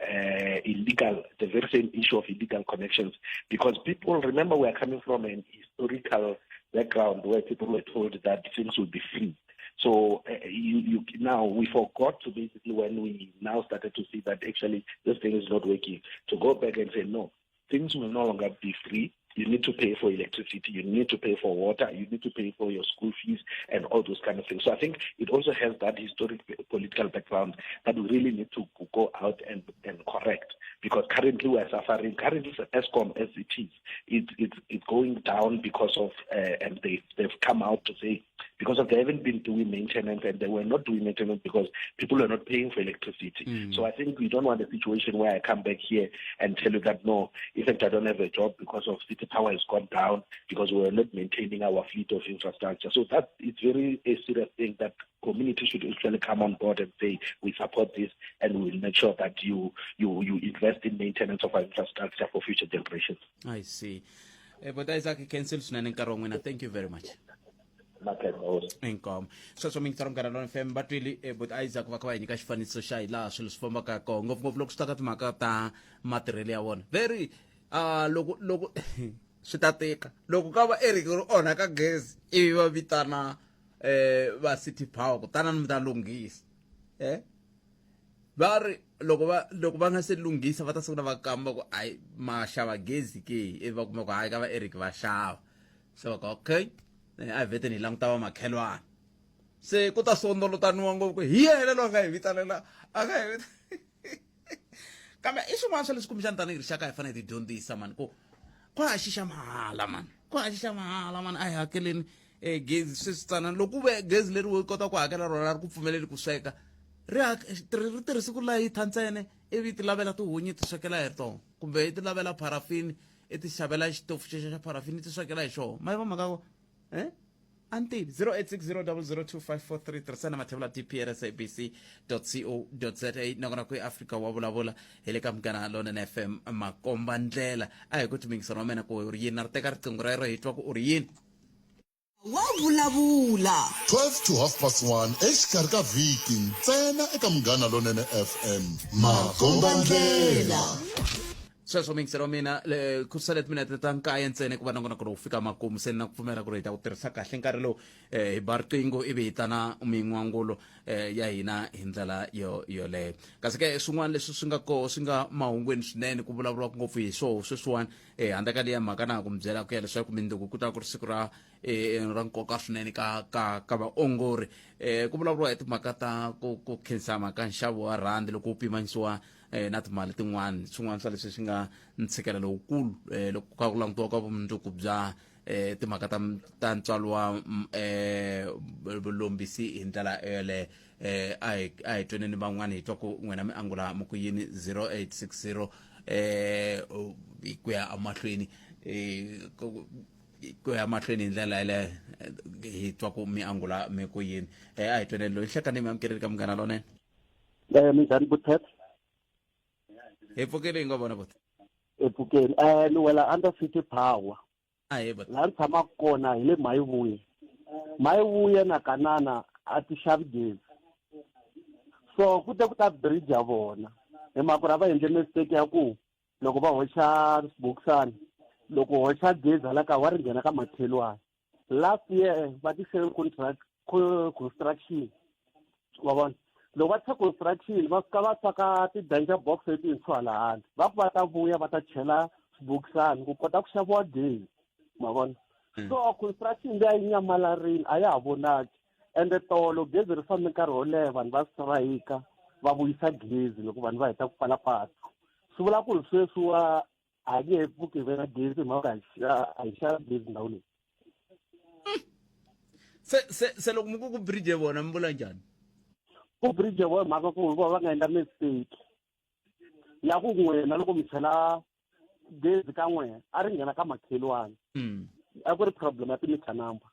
uh, illegal, the very same issue of illegal connections. Because people, remember, we are coming from an historical background where people were told that things would be free. So uh, you, you now we forgot to basically when we now started to see that actually this thing is not working, to go back and say no, things will no longer be free. You need to pay for electricity, you need to pay for water, you need to pay for your school fees and all those kind of things. So I think it also has that historic political background that we really need to go out and, and correct because currently we are suffering. Currently, Eskom as it is, it, it, it's going down because of, uh, and they, they've come out to say, because of they haven't been doing maintenance and they were not doing maintenance because people are not paying for electricity. Mm. So I think we don't want a situation where I come back here and tell you that no, in fact I don't have a job because of city power has gone down because we are not maintaining our fleet of infrastructure. So that it's very a serious thing that community should actually come on board and say we support this and we will make sure that you you you invest in maintenance of our infrastructure for future generations. I see. Eh, but Isaac cancel swinene nkarhi wa n'wina. Thank you very much. Inkomo sweswo mi yingisela Munghana Lonene FM va twile eh, but Isaac va kha va hi nyika xifaniso xa hi laha swilo swi fambaka kona ngopfungopfu loko swi ta ka timhaka ta matirhelo ya vona very uh, loko loko swi ta tika loko ka va Eric ri onha ka gezi ivi va vitana eh va city power kutana mi ta lunghisa eh va ri loko va loko va nga se lunghisa va ta sungula va kamba ku ayi ma xava gezi ke ivi va kuma ku hayi ka va Eric va xava se va ku okay eh, a hi vheteni hi languta va makhelwani se ku ta sondolotaniwa ngopfu ku hi yena loyi a nga hi vitanela a nga hi vita kambe i swin'wana swa leswi kumbexana tanihi rixaka hi fanele hi tidyondzisa mani ku ku haxixa mahala mani ku haxixa mahala mani a hi hakeleni um gezi sweswi tsanana loko ku ve gezi leri wo kota ku hakela rona ri ku pfumeleli ku sweka Ri ri tirhisi ku layitha ntsena ivi ti lavela tihunyi ti swekela hi tona kumbe i ti lavela pharafini i ti xavela xitofu xexo xa pharafini ti swekela hi xona ma yi va mhaka ko eh a ni tivi 0860002543 tirhisana mathevula dprsabc co za nakona ku afrika wa vulavula hi le ka munghana lonene fm makomba ndlela a hi ku timingisano wa mina ku uri yini na ri teka riqingho rero hi twa ku uri yini Wa vulavula. 12 to half past 1 exikarhi ka vhiki ntsena eka Munghana Lonene FM. Makombandlela. Sweswo muyingiseri wa mina ku sale timinete ta nkaye ntsena ku va nongonoko lowu fika makumu se ni na ku pfumela ku ri hi ta ku tirhisa kahle nkarhi lowu eh, hi ba riqingho ivi hi ta na min'wangulo eh, ya hina hi ndlela yo yoleyo kasi ke swin'wana leswi swi nga koho swi nga mahungwini swinene ku vulavuriwaka ngopfu hi swoho sweswiwani eh handle ka leya mhaka na ku mi byela ku ya leswaku mindzuku ku ta ku ri siku ra eh ra nkoka swinene ka ka ka vaongori eh ku vulavuriwa hi timhaka ta ku ku khinsama ka nxavo wa rhandi loko wu pimanisiwa eh na timali tin'wana swin'wana swa leswi swi nga ntshikelelo lowukulu eh loko ka ku langutiwa ka vumundzuku bya eh timhaka ta ta ntswalo wa eh vulombisi hi ndlela yoleyo eh a hi a hi tweneni van'wana hi twa ku n'wina mi angula mi ku yini 0860 eh ku ya emahlweni eh ku ya mahlweni hi ndlela yaleyo hi twa ku mi angula mi ku yini eh a hi tweneni loyi nhlekani mi amukeleli ka munghana lonene eh minjhani buthet hi pfukile hi nga vona bot hi pfukeni eh ni wela under city power Ahee bot. Laha ni tshamaka kona hi le Mayivuye. Mayivuye na Kanana a ti xavi gezi. So ku te ku ta bridge ya vona. Hi mhaka ku ri a va endle mistake ya ku loko va hoxa xibokisana loko u hoxa gezi hala ka wa ri nghena ka makhelwani. Last year va tise contract construction wa vona loko va tisa construction va fika va faka ti-danger box letintshwa hala handle va ku va ta vuya va ta chela swibokisana ku kota ku xaviwa gezi ma vona mm. so construction liya yi nyamalarile a ya ha vonaki ende tolo gezi ri fambe nkarhi wo leha vanhu va strayika va vuyisa gezi loko vanhu va heta ku pfala patu swi vula ku ri sweswi wa a nge he pfuki hi ve na gezi hi mhaka a hi xavi gezi ndhawu leyi se se se loko mi ku ku bridge vona mi vula njhani ku bridge vona mhaka ku va va nga endla mistake ya ku n'wina loko mi chela gezi ka n'wina a ri nghena ka makhelwani mm. a ku ri problem ya ti-meter number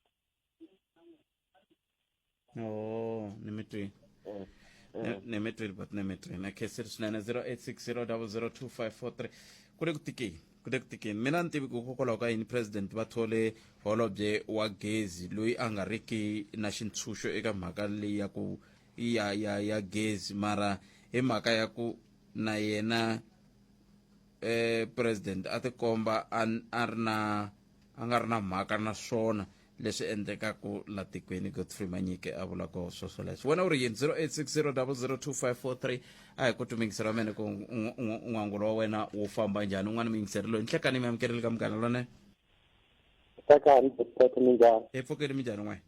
oh ni mi twini eh, eh. ni mi twini but ni mi twini na khensile swinene 0860002543 ku le ku tikeni ku le ku tikeni mina ni tivi ku hikokwalaho ka yini president va thole holobye wa gezi loyi a nga riki na xintshunxo eka mhaka leyi ya ku ya ya ya gezi mara hi mhaka ya ku na yena eh president a tikomba a ri na a nga ri na mhaka na swona leswi endlekaku la tikweni Godfrey Manyike a vulaka swoswoleswo wena u ri yini 0860002543 a hi ku twi muyingiseri wa mina ku n'wangulo wa wena wu famba njhani un'wana muyingiseri loyi nhlekani mi amukerile ka munghana lonene Hlekani butete minjhani hi pfukile minjhani n'we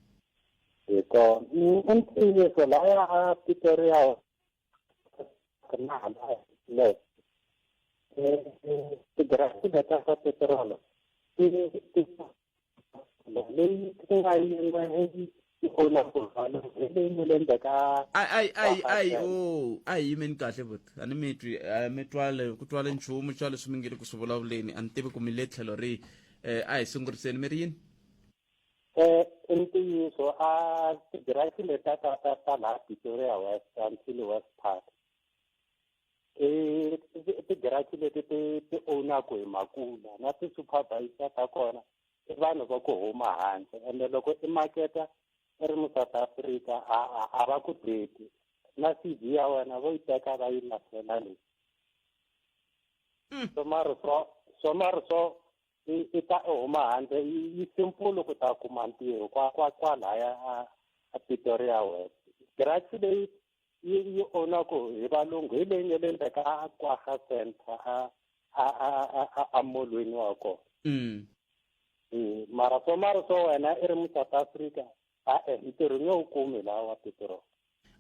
hi kona i ntiyiso laya a Pretoria na hala le tigrasi leta ta petirolo ti ti leyi ku nga yin'we yi onaka hi leyi nga le ndzhaku ka ai ai ai ai o a hi yimeni kahle but a ni mi twi a mi twale ku twale nchumu xa leswi mi nge le ku swi vulavuleni a ni tivi ku mi le tlhelo rihi um a hi sunguriseni mi ri yini um i ntiyiso a tigirasi leta ta ta ta laha Pretoria West until West Park i tigirasi leti ti ti ownaku hi makula na ti-supervisor ta kona i vanhu va ku huma handle ende loko i maketa i ri mu South Africa a a a va ku deti na CV ya wena vo yi teka va yi lahlela leyi mm. so mara so so mara so i ta i huma handle yi simple ku ta kuma ntirho kwa kwa kwalaya a a Pretoria West garage leyi yi yi onaku hi valungu hi leyi nga le ndzhaku a Kwagga Center a a a a a molweni wa kona mm. eh, mara so mara so wena i ri mu South Africa a-e ntirho nge wu kumi laha wa petiroli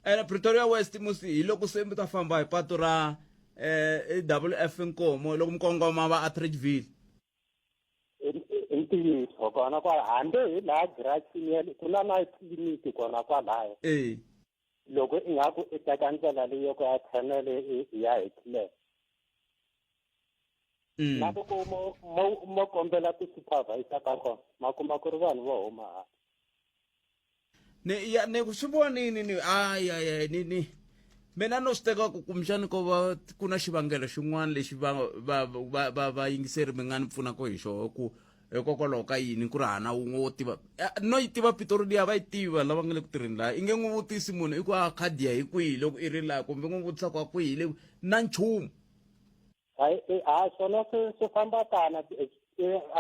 ene Pretoria West musi hi loko se mi ta famba hi patu ra eh WF Nkomo loko mi kongoma va Atteridgeville i ntiyiso kona kwala hambi hi laha girasini ya ku na na tliliniki kona kwalaya eh Loko ingaku i teka ndlela leyi yo ku ya thanele ya hi tlhelo. Na loko mo mo mo kombela ti-supervisor ta kona, ma kuma ku ri vanhu vo huma hala. Ni ya ni ku swi vonini ni ay ay ay ni ni mina no swi teka ku kumbexani ko va ku na xivangelo xin'wana lexi va va va va vayingiseri mi nga ni pfunaka hi xona ku hikokwalaho ka yini ku ri hana wun'we wo tiva. No yi tiva Pitori liya, va yi tiva lava nga le ku tirheni laha. I nge n'wi vutisi munhu i ku a khadi ya hi kwihi loko i ri laha, kumbe n'wi vutisa ku a kwihi le na nchumu. Hayi, ha swona swi swi famba tana. A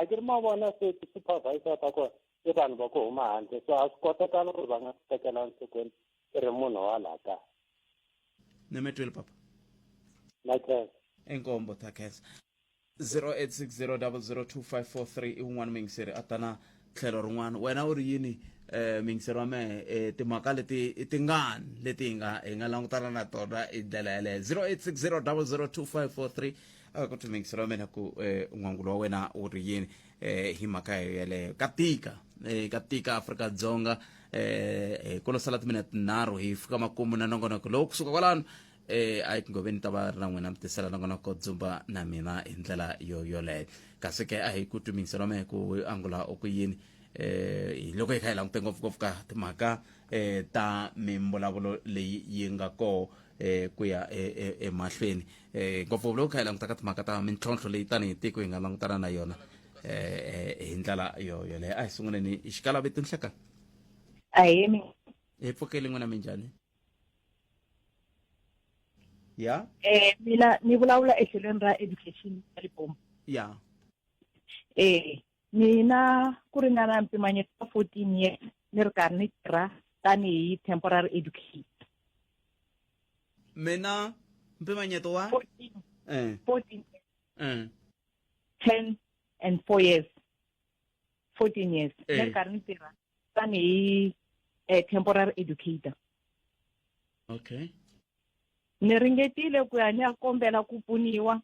ki ri ma vona se ti-supervisor ta kona i vanhu va ku huma handle, so a swi kotakala ku ri va nga swi tekela enhlokweni i ri munhu wa laha kaya. Ni mi twile papa. Na khensa. Inkombo ta khensa. 0860002543 i wun'wana muyingiseri a ta na tlhelo rin'wana. Wena u ri yini, muyingiseri wa mehe? Timhaka leti i tingani leti hi nga hi nga langutana na tona hi ndlela yaleyo? 0860002543 a ku twi muyingiseri wa mina ku n'wangulo wa wena u ri yini hi mhaka yeleyo. Ka tika, ka tika Afrika-Dzonga. Hi ku lo sala timinete 3 hi fika makumu na nongonoko lowu. Kusuka kwalano a yi ngoveni ta va ri na n'wina mi tisela nongonoko dzumba na mina hi ndlela yo yoleyo. Kasi ke a hi ku twi muyingiseri wa mehe ku angula u ku yini hi loko hi kha hi langute ngopfungopfu ka timhaka ta mimbulavulo leyi yi nga koho ku ya emahlweni, ngopfungopfu loko kha hi languta ka timhaka ta mintlhontlho leyi tanihi tiko hi nga langutana na yona hi ndlela yo yoleyo. A hi sunguleni hi xikalaveto nhlekani. Ahee. Hi pfukeli n'wina, minjhani? Ya. Mina ni vulavula etlhelweni ra education ya Limpopo. Ya. Mina ku ringana mpimanyeto wa 14 years ni ri karhi ni tirha tanihi temporary educator. Mina mpimanyeto wa 14. 14. 10 and 4 years. 14 years. Ni ri karhi ni tirha tanihi temporary educator. Okay. Ni ringetile ku ya ni ya kombela ku pfuniwa,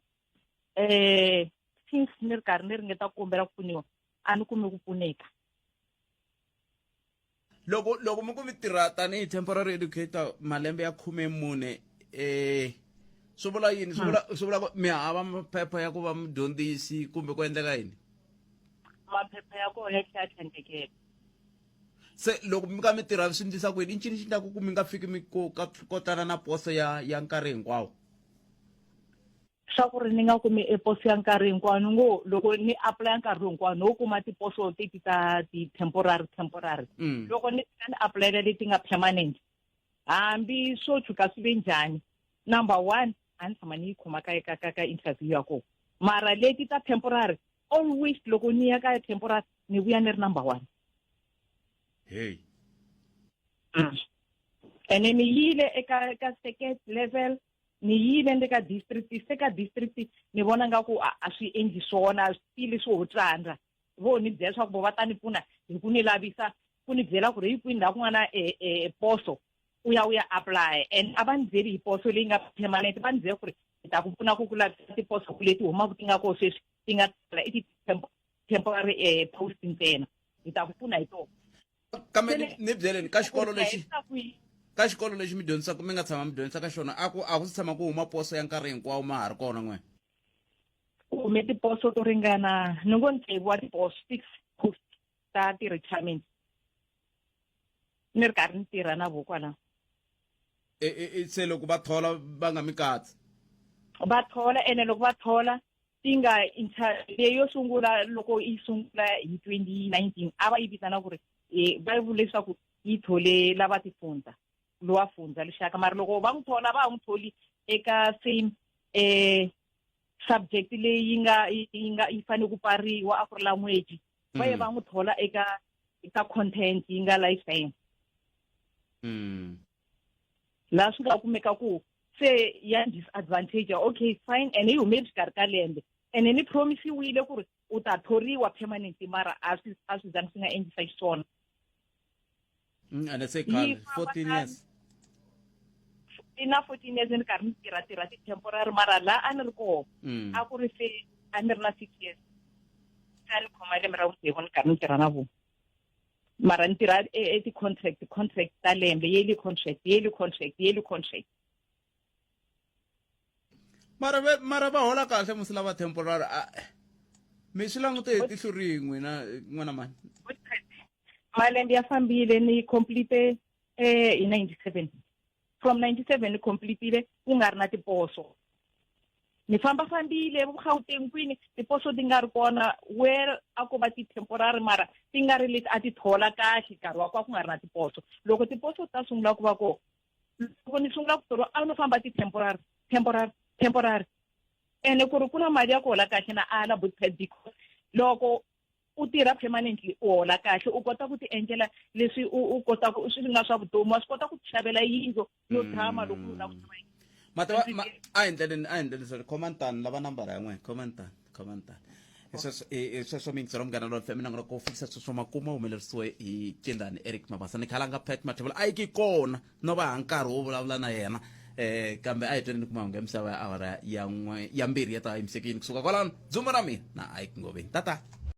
since ni ri karhi ni ringeta ku kombela ku pfuniwa a ni kumi ku pfuneka. Loko mi ku mi tirha tanihi temporary educator malembe ya 14, swi vula yini? Swi vula ku mi hava maphepha ya ku va mudyondzisi kumbe ku endleka yini? Maphepha ya kona ya tlhela tlhandlekela. Se loko mi ka mi tirha swi endlisa ku yini? I ncini xi endlaku ku mi nga fiki mi kotana na poso ya nkarhi hinkwawo? Swa ku ri ni nga kumi e poso ya nkarhi hinkwawo, ni ngo loko ni apply nkarhi hinkwawo no kuma tiposo teti ta ti-temporary temporary. Loko ni fika ni apulayela leti nga permanent, hambi swo tshuka swi ve njhani, number 1 a ni tshama ni yi khoma ka ka ka ka interview ya kona. Mara leti ta temporary, always loko ni ya ka temporary ni vuya ni ri number 1. Hey. Ene ni yile eka ka second level, ni yile ni ka district, se ka district ni vona nga ku a swi endli swona, a swi tili swo ho tsandza. Vo ni byela leswaku vo va ta ni pfuna hi ku ni lavisa, ku ni byela ku ri hi kwini laha ku nga na poso u ya u ya apply. And a va ni byeli hi poso leyi nga permanent, va ni byela ku ri hi ta ku pfuna ku ku lavisa tiposo ku leti humaka ti nga koho sweswi, ti nga tala i ti temporary post ntsena, hi ta ku pfuna hi tona. Kambe ni byeleni ka xikolo lexi, ka xikolo lexi mi dyondzisaka, mi nga tshama mi dyondzisa ka xona, a ku a ku si tshama ku huma poso ya nkarhi hinkwawo ma ha ri kona n'we? Ku hume tiposo to ringana ni ngo tsevu wa tiposo, 6 post ta ti-retirement, ni ri karhi ni tirha na vo kwalaho. Se loko va thola va nga mi katsi? Va thola, ene loko va thola ti nga leyi yo sungula loko yi sungula hi 2019 a va yi vitana ku ri va vule leswaku yi thole lava tifundza, lowa fundza lexaka, mara loko va n'wi thola va n'wi tholi eka same subject leyi yi nga yi nga yi fanele ku pfariwa a ku ri language. Va ye va n'wi thola eka content yi nga life science. Laha swi nga kumeka ku se ya disadvantage, okay fine, ene yi hume exikarhi ka lembe, ene ni promisiwile ku ri u ta thoriwa permanent, mara a swi a swi zangi swi nga endlisa xiswona. Ene se khale, 14 years. I na 14 years ni karhi ni tirha tirha ti-temporary, mara laha a ni ri koho a ku ri se a ni ri na 6 years, se a ni khoma lembe ra vutsevu ni karhi ni tirha na vona. Mara ni tirha e ti-contract, contract ta lembe, yearly contract, yearly contract, yearly contract. Mara ve mara va hola kahle musi lava temporary a mi swi langute hi tihlo rin'we na n'wana mani. Malembe ya fambile ni complete hi 97. From 97 ni completile ku nga ri na tiposo. Ni famba fambile Gauteng kwini tiposo ti nga ri kona where a ko va ti-temporary mara ti nga ri leti a ti thola kahle nkarhi wa ku a ku nga ri na tiposo. Loko tiposo ta sungula ku va kona, loko ni sungula ku thoriwa a no famba ti-temporary, temporary, temporary. Ene ku ri ku na mali ya ku hola kahle na ala Bookpad because loko u tirha permanently u hola kahle u kota ku ti endlela leswi u kotaka swi nga swa vutomi wa swi kota ku xavela yindlu yo tshama loko u lava ku xava yindlu. Mativa ma, a hi ndleleni a hi ndleleni sorry khomantani lava nambara ya n'wina khomantani khomantani hi sweswo hi sweswo miyingiselo munghana lolo fm nangona ku fikisa sweswo makumu humelerisiwe hi Cindani Eric Mabasa ni khalanga Pat Mathebula a yi ki kona no va ha nkarhi wo vulavula na yena eh kambe a hi tweni ni kuma hungu ya misava ya awara ya n'we ya mbirhi ya ta yimisekini kusuka kwalano dzumba ra mina na Ike Ngoveni tata.